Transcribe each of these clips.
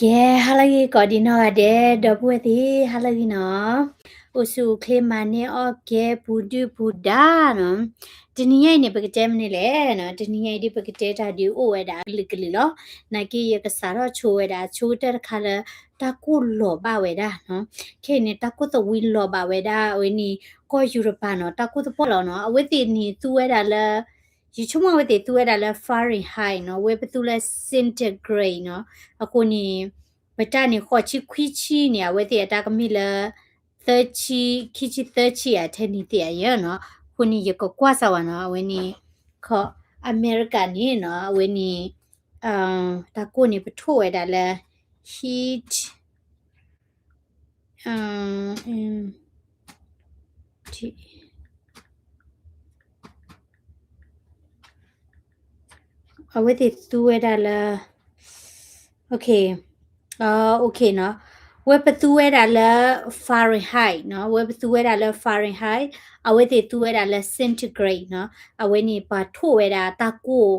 ကဲ ဟါလၢဂ့ၤကိးဒံးနီၢ်ဂၤဒဲး ဒီပုၢ်ဝဲၢ်သ့ၣ် ဟါလၢဂ့ၤနီၤ, အိၣ်ဆူၣ်အိၣ်ချ့မၤန့ၢ်အီၣ်ကဲ ပူၤဒုၣ်ပူၤဒါနီၤ, တနံၤညါအံၤန့ၣ် ပကတဲမနုၤလဲၣ်နီၤ, တနံၤညါအံၤဒ်ပကတဲတၢ်ဒုးအိၣ်ဝဲဒၣ်အကလုာ်ကလုာ်လီၤ, နာ်က့ယကစးထီၣ်ဆိဝဲဒၣ် ဆိကတၢၢ်တခါလၢ တၢ်ကိၢ်လီၤဘၣ်ဝဲဒၣ်နီၤ, ခဲအံၤန့ၣ် တၢ်ကိၢ်သဝံလီၤဘၣ်ဝဲဒၣ် အဝဲန့ၣ် ကီၢ်ယူရပၤနီၤ, တၢ်ကိၢ်သပှၢ်လီၤနီၤ, အဝဲသ့ၣ်န့ၣ်သူဝဲဒၣ်လၢ ယဆိကမိၣ်အဝဲသ့ၣ်သူဝဲဒၣ်လၢ Fahrenheit နီၤ, ဝဲပသူလၢ centigrade နီၤ, အဃိန့ၣ် ပတၢ်န့ၣ် ဃိးဆံခွံဆံန့ၣ် အဝဲသ့ၣ်အတၢ်ကမ့ၢ်လၢ သၢဆံ ခံဆံသၢဆံဧါ ထဲန့ၣ်သ့ၣ်ဧါယဲနီၤ, အဃိန့ၣ် ယကကွၢ်စၢ်ဝဲနီၤ, အဝဲန့ၣ် ခီ အမဲရကၤန့ၣ်နီၤ, အဝဲန့ၣ် တၢ်ကိၢ်န့ၣ် ပထိၣ်ဝဲဒၣ်လၢ heat အဝဲသ့ၣ်သူဝဲဒၣ်လၢ okay, okay နီၤ, ဝဲပသူဝဲဒၣ်လၢ Fahrenheit နီၤ, ဝဲပသူဝဲဒၣ်လၢ Fahrenheit, အဝဲသ့ၣ်သူဝဲဒၣ်လၢ centigrade နီၤ, အဝဲန့ၣ်ပှၤထိၣ်ဝဲဒၣ်တၢ်ကိၢ်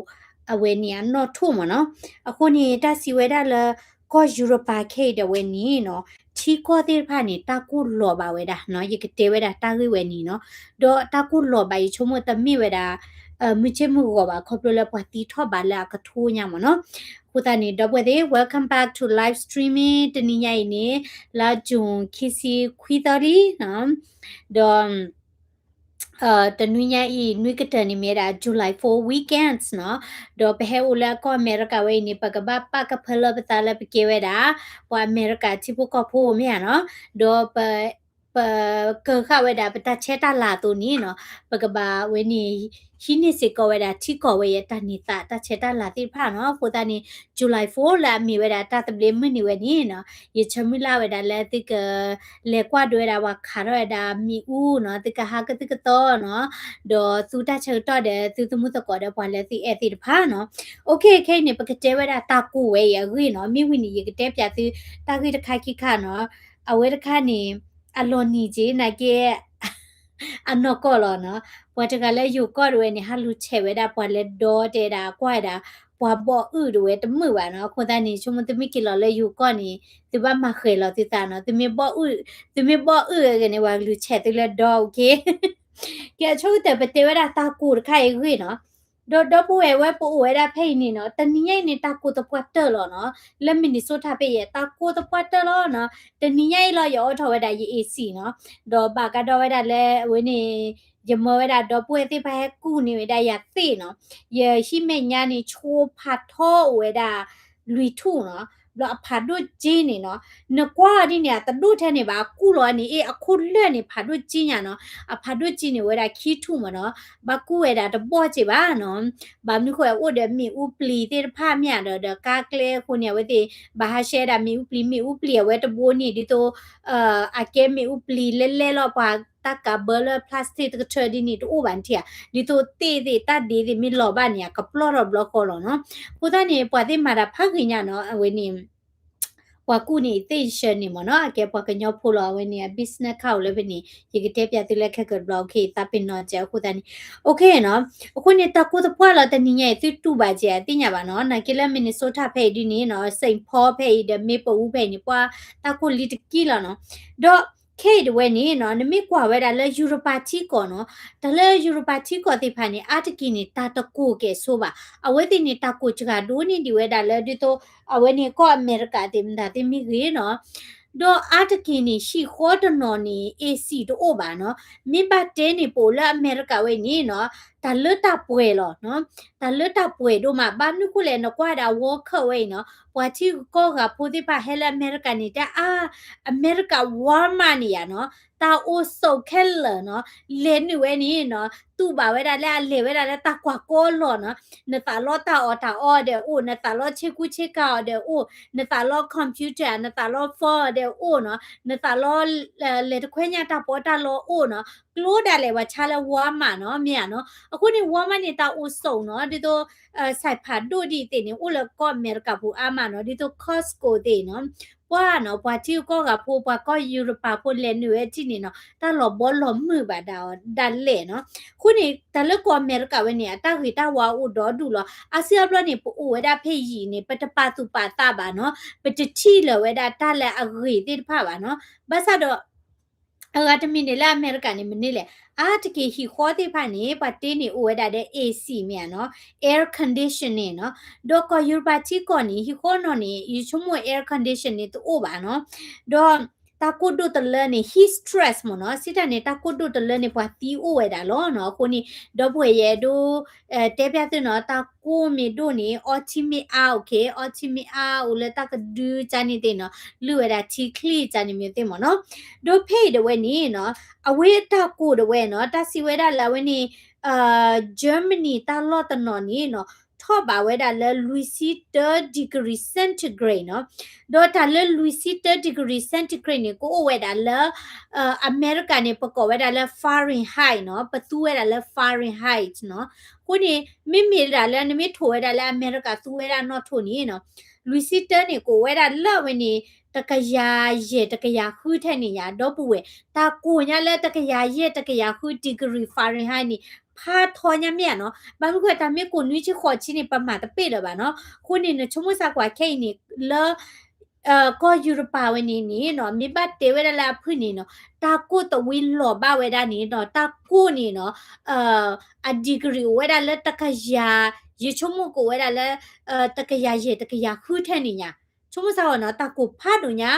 အဝဲန့ၣ်အနီၣ်ထိၣ်မ့ၢ်နီၤ, အဃိန့ၣ် တၢ်စံးဝဲဒၣ်လၢ ကီၢ်ယူရပၤခဲအံၤဒီးဝဲန့ၣ်နီၤ, ထံကီၢ်သ့ၣ်တဖၣ်န့ၣ် တၢ်ကိၢ်လီၤဘၣ်ဝဲဒၣ်နီၤ, ယကတဲဝဲဒၣ်တၢ်ဂ့ၢ်ဝဲန့ၣ်နီၤ, ဒီးတၢ်ကိၢ်လီၤဘၣ်ယဆိကမိၣ်တမ့ၢ်ဝဲဒၣ် မုၢ်ဆ့ၣ်မုၢ်ဂီၤဘၣ် ခီဖျိလၢပှၤသံထီၣ်ဘးလၢအကထိညါမ့ၢ်နီၤ, အဃိသတးန့ၣ် ဒီပုၢ်ဝဲၢ်သ့ၣ် welcome back to live streaming တနံၤညါအံၤန့ၣ် လါ June ခံဆံခွံသီလံနီၤ, ဒီး တနွံညါအံၤ နွံကတၢၢ်န့ၣ်မ့ၢ်ဝဲဒၣ် July four weekends နီၤ, ဒီးပဟဲအိၣ်လၢကီၢ်အမဲရကၤဝဲအံၤန့ၣ် ပကဘၣ်ပာ်ကဖၢလၢပသးလၢပကဲဝဲဒၣ် ပှၤအမဲရကၤထံဖိကီၢ်ဖိမ့ၢ်ဧါနီၤ, ဒီးပ ပကၢဃာ်ဝဲဒၣ်ပတၢ်ဆဲးတၢ်လၤအသိးန့ၣ်နီၤ, ပကဘၣ်ဝဲန့ၣ် ဟံးန့ၢ်စ့ၢ်ကီးဝဲဒၣ်ထံကီၢ်ဝဲအံၤအတၢ်န့ၢ်သါတၢ်ဆဲးတၢ်လၤသ့ၣ်တဖၣ်နီၤ, အဃိသတးန့ၣ် July four လၢအမ့ၢ်ဝဲဒၣ်တၢ်သဘျ့မုၢ်နံၤဝဲန့ၣ်နီၤ, ယဆၢမုၢ်လၢ်ဝဲဒၣ်လၢသုက လဲၤကွၢ်ဒိးဝဲဒၣ်ပှၤခးထီၣ်ဝဲဒၣ်မ့ၣ်အူနီၤ, သုကဟးကသုၣ်ကသီနီၤ, ဒီးသုတၢ်ဆၢကတီၢ်ဒီးသုသမုၢ်သကိးဒီးပှၤလၢသုအဲၣ်သ့ၣ်တဖၣ်နီၤ, okay ခဲအံၤန့ၣ် ပကတဲဝဲဒၣ်တၢ်ကိၢ်ဝဲအံၤအဂ့ၢ်နီၤ, မ့ၢ်ဝံၤန့ၣ် ယကတဲပၠးသုတၢ်ဂ့ၢ်တခါခံခါနီၤ, အဝဲတခါန့ၣ် အလီၤနံၤက့ၤ နာ်က့ အနီၢ်ကီၢ်လီၤနီၤ, ပှၤတဂၤလၢယိၤကီၢ်တဝဲန့ၣ် ဟးလူၤဆဲးဝဲဒၣ်ပှၤလၢဒီတဲဒၣ်ကွၢ်ဝဲဒၣ် ပှၤဘီၣ်အုၣ်တဝဲတမုာ်ဘၣ်နီၤ, အဃိသတးန့ၣ် ဆိကမိၣ်သုမ့ၢ်က့ၤလီၤလၢယိၤကီၢ်န့ၣ် သုဘၣ်မၤဃဲၤလီၤသုသးနီၤ, သုမ့ၢ်ဘီၣ်အုၣ်, သုမ့ၢ်ဘီၣ်အုၣ်အဂ့ၢ်န့ၣ် ပှၤကလူၤဆဲးသုလၢဒီ okay ကဲ အဆိကတၢၢ်ပတဲဝဲဒၣ်တၢ်ကိၢ်တခါအံၤအဂ့ၢ်နီၤ, ဒီးဒီပုၢ်ဝဲၢ်ဝဲပအိၣ်ဝဲဒၣ်ဖဲအံၤန့ၣ်နီၤ, တနံၤညါအံၤန့ၣ် တၢ်ကိၢ်သပှၢ်တၢၢ်လီၤနီၤ, လၢ Minnesota ဖဲအံၤ တၢ်ကိၢ်သပှၢ်တၢၢ်လီၤနီၤ, တနံၤညါအံၤလီၤ ယအိးထီၣ်ဝဲဒၣ်ယ AC နီၤ, ဒီးဘၣ်ကဒီးဝဲဒၣ်လၢအဝဲန့ၣ် ယမၢဝဲဒၣ်ဒီပုၢ်ဝဲၢ်သ့ၣ်တဖၣ်ဟဲကူၣ်န့ၢ်ဝဲဒၣ်ယၤသ့ၣ်နီၤ, ယဟံၣ်မဲာ်ညါန့ၣ် ဆိဖးထီအိၣ်ဝဲဒၣ် လွံၢ်ထူၣ်နီၤ, ဘျီအဖးဒိၣ်က့န့ၣ်နီၤ, နကွၢ်အီၤဒ်န့ၣ် အတဒိၣ်ထဲန့ၣ်ဘၣ်, အကူၣ်လီၤန့ၣ် အ့ၣ် အခိၣ်လၢာ်န့ၣ် ဖးဒိၣ်က့ညါနီၤ, အဖးဒိၣ်က့န့ၣ် အိၣ်ဝဲဒၣ်ခံထူၣ်မ့ၢ်နီၤ, ဘၣ်ကူၣ်ဝဲဒၣ်တဘီၣ်က့ဘၣ်နီၤ, ဘၣ်မနုၤဃိ အိၣ်ဒီးမ့ၣ်အူပျံၤသ့ၣ်တဖၣ်မ့ၢ်ဧါဒီး ဒီးကါကျဲအဃိန့ၣ် အဝဲသ့ၣ် ဘၣ်ဟးဆှဲးဒၣ်မ့ၣ်အူပျံၤ, မ့ၣ်အူပျံၤအဝဲတဘိန့ၣ် ဒ်သိး အကဲမ့ၣ်အူပျံၤလဲလဲလီၤ ပှၤတၢ်ကးဘၢလၢ plastic တကထၢဒ်န့ၣ် တအိၣ်ဘၣ်နထံၣ်ဧါ, ဒ်သိးသ့ၣ်သ့ၣ်တၢ်ဒ့သ့ၣ်မ့ၢ်လီၤဘၣ်န့ၣ် အကပျီၢ်ထီၣ်ဘျီဃီလီၤနီၤ, အဃိသတးန့ၣ် ပှၤသ့ၣ်မၤတၢ်ဖးဂ့ၤညါနီၤ, အဝဲန့ၣ် ပှၤကူၣ်န့ၣ် သ့ၣ်ယဆၢန့ၣ်မ့ၢ်နီၤ, အကဲပှၤကညီဖိလီၤ, အဝဲန့ၣ် အ business ခၣ်အိၣ်လၢဖဲန့ၣ် ယကတဲပၠးသုလၢခဲကိာ်တဘျီ, okay သးပ့ၤနီၣ်စဲးအဃိသတးန့ၣ်, okay နီၤ, အဃိန့ၣ် တၢ်ကိၢ်သပှၢ်လီၤ တနံၤညါအံၤ သုတူၢ်ဘၣ်စဲး အသ့ၣ်ညါဘၣ်နီၤ, နာ်က့လၢ Minnesota ဖဲအံၤဒ်န့ၣ်နီၤ, Saint Paul ဖဲအံၤဒီး Maple Wood ဖဲအံၤန့ၣ် ပှၤတၢ်ကိၢ်လံတကံလီၤနီၤ, ဒီး ခဲအံၤတဝဲန့ၣ်နီၤ, နမ့ၢ်ကွၢ်ဝဲဒၣ်လၢယူရပၤထံကီၢ်နီၤ, တၢ်လၢယူရပၤထံကီၢ်သ့ၣ်တဖၣ်န့ၣ် အါတက့ၢ်န့ၣ် တၢ်တကိၢ်ကဲၣ်ဆိဘၣ်, အဝဲသ့ၣ်န့ၣ် တၢ်ကိၢ်စှၤဒိၣ်န့ၢ်ဒံးဝဲဒၣ်လၢ ဒ်သိး အဝဲန့ၣ်ကီၢ်အမဲရကၤသ့ၣ်မတၤသ့ၣ်မ့ၢ်ဂ့ၤနီၤ, ဒီးအါတက့ၢ်န့ၣ် ဟံၣ်ဃီတနီၤန့ၣ် AC တအိၣ်ဘၣ်နီၤ, မ့ၢ်ဘၣ်တဲန့ၣ် ပအိၣ်လၢအမဲရကၤဝဲအံၤန့ၣ်နီၤ, တၢ်လၢတၢ်ပှဲၤလီၤနီၤ, တၢ်လၢတၢ်ပှဲၤဒိၣ်မး, ဘၣ်မနုၤဃိလဲၣ် နကွၢ်ဒၣ် Walmart ဝဲအံၤနီၤ, ပှၤထံဂုၤကီၢ်ဂၤဖိသ့ၣ်တဖၣ်ဟဲလၢအမဲရကၤန့ၣ် တဲအါ, အမဲရကၤ Walmart န့ၣ်ယါနီၤ, တၢ်အိၣ်ဆိးခဲလၢာ်နီၤ, လဲၤနုာ်ဝဲန့ၣ်နီၤ, တူၢ်ဘၣ်ဝဲဒၣ်လၢအလဲၤဝဲဒၣ်လၢတၢ်ကွၢ်ကီလီၢ်နီၤ, နသးလီတၢ်အီၣ်တၢ်အီဒီးအိၣ်, နသးလီဆ့ကူဆ့ကၤအီၤဒီးအိၣ်, နသးလီ computer, နသးလီ phone ဒီးအိၣ်နီၤ, နသးလီ လဲၤတခွဲညၣ်တၢ်ပီးတၢ်လီအိၣ်နီၤ, ကျိဒၣ်လဲာ်ပှၤဆါလၢ Walmart နီၤ, မ့ၢ်ဧါနီၤ, အဃိန့ၣ် Walmart န့ၣ် တၢ်အိၣ်ဆိးနီၤ, ဒ်သိး စဲးဖးဒိၣ်ဒ်အံၤသ့ၣ်န့ၣ် အိၣ်လၢကီၢ်အမဲရကၤပူၤအါမးနီၤ, ဒ်သိး Costco သ့ၣ်နီၤ, ပှၤနီၤ ပှၤထံဂုၤကီၢ်ဂၤဖိ ပှၤကီၢ်ယူရပၤဖိလဲၤနုာ်ဝဲထံၣ်န့ၣ်နီၤ တၢ်လီၤဘီလီၤမုၢ်ဘၣ်ဒၣ်အီၤဒၣ်လဲာ်နီၤ. အဃိန့ၣ် တၢ်လၢကီၢ်အမဲရကၤဝဲန့ၣ် အတၢ်ဂ့ၤတၢ်ဝါအိၣ်ဒီဒူၣ်လီၤ. အါစုအါဘျီန့ၣ် ပအိၣ်ဝဲဒၣ်ဖဲယံာ်န့ၣ် ပတပာ်သူၣ်ပာ်သးဘၣ်နီၤ ပတထံၣ်လၢၤဝဲဒၣ်တၢ်လၢအဂ့ၤသ့ၣ်တဖၣ်ဘၣ်နီၤ. ဘၣ်ဆၣ်ဒီး အဂၤတမံၤန့ၣ်လၢအမဲရကၤန့ၣ် မနုၤလဲၣ်, အါတက့ၢ်ဟံၣ်ဃီသ့ၣ်တဖၣ်န့ၣ် ပှၤတ့န့ၣ်အိၣ်ဝဲဒၣ်ဒီး A C မ့ၢ်ဧါနီၤ, air condition န့ၣ်နီၤ, ဒီးကီၢ်ယူရပၤထံကီၢ်န့ၣ် ဟံၣ်ဃီနီၢ်န့ၣ် ယဆိကမိၣ် air condition န့ၣ်တအိၣ်ဘၣ်နီၤ, ဒီးတၢ်ကိၢ်ဒိၣ်တလၢန့ၣ် heat stress မ့ၢ်နီၤ, စံးတၢ်န့ၣ် တၢ်ကိၢ်ဒိၣ်တလၢန့ၣ် ပှၤသံအိၣ်ဝဲဒၣ်လီၤနီၤ, အဃိန့ၣ် ဒီပုၢ်ဝဲၢ်ယအဲၣ်ဒိး တဲပျးသုနီၤ, တၢ်ကိၢ်မ့ၢ်ဒိၣ်န့ၣ် အီထံမ့ၢ်အါ okay, အီထံမ့ၢ်အါ အိၣ်လၢတၢ်ကဒုကၢ်န့ၣ်သ့ၣ်နီၤ, လုၢ်ဝဲဒၣ်ထံချံကၢ်န့ၣ်မ့ၢ်သ့ၣ်မ့ၢ်နီၤ, ဒီးဖဲအံၤဒၣ်ဝဲန့ၣ်နီၤ, အဝဲတၢ်ကိၢ်ဒၣ်ဝဲနီၤ, တၢ်စံးဝဲဒၣ်လၢအဝဲန့ၣ် Germany တၢ်လီၢ်တနီၤန့ၣ်နီၤ, ထီၣ်ဘးဝဲဒၣ်လၢလွံၢ်ဆံတၢ degree centigrade နီၤ, ဒီးတၢ်လၢလွံၢ်ဆံတၢ degree centigrade န့ၣ် ကအိၣ်ဝဲဒၣ်လၢ အမဲရကၤန့ၣ် ပကိးဝဲဒၣ်လၢ Fahrenheit နီၤ, ပသူဝဲဒၣ်လၢ Fahrenheit နီၤ, အဃိန့ၣ် မ့မ့ၢ်ဒၣ်လၢနမ့ၢ်ထိၣ်ဝဲဒၣ်လၢအမဲရကၤသူဝဲဒၣ်နီၣ်ထိၣ်န့ၣ်နီၤ, လွံၢ်ဆံတၢန့ၣ် ကအိၣ်ဝဲဒၣ်လၢအဝဲန့ၣ် တကယၤယဲၢ်တကယၤဃုထဲန့ၣ်ယါ, ဒီပုၢ်ဝဲၢ် တၢ်ကိၢ်ညါလၢတကယၤယဲၢ်တကယၤဃု degree Fahrenheit န့ၣ် ဖးထီညါမ့ၢ်ဧါနီၤ, ဘၣ်မနုၤဃိတၢ်မ့ၢ်ကိၢ်နွံဆံဃိးဆံန့ၣ် ပမၤတပ့ၢ်လၢၤဘၣ်နီၤ, အဃိန့ၣ် နဆိကမိၣ်စ့ၢ်ကီးခဲအံၤန့ၣ် လၢ ကီၢ်ယူရပၤဝဲန့ၣ်န့ၣ်နီၤ, မ့ၢ်ဘၣ်တဲဝဲဒၣ်လၢအဖုၣ်န့ၣ်နီၤ, တၢ်ကိၢ်သဝံလီၤဘၣ်ဝဲဒၣ်န့ၣ်နီၤ, တၢ်ကိၢ်န့ၣ်နီၤ, အ degree အိၣ်ဝဲဒၣ်လၢတကယၤ, ယဆိကမိၣ်ကအိၣ်ဝဲဒၣ်လၢ တကယၤယဲၢ်တကယၤဃုထဲန့ၣ်ညါ, ဆိကမိၣ်စ့ၢ်ကီးနီၤ, တၢ်ကိၢ်ဖးဒိၣ်ညါ,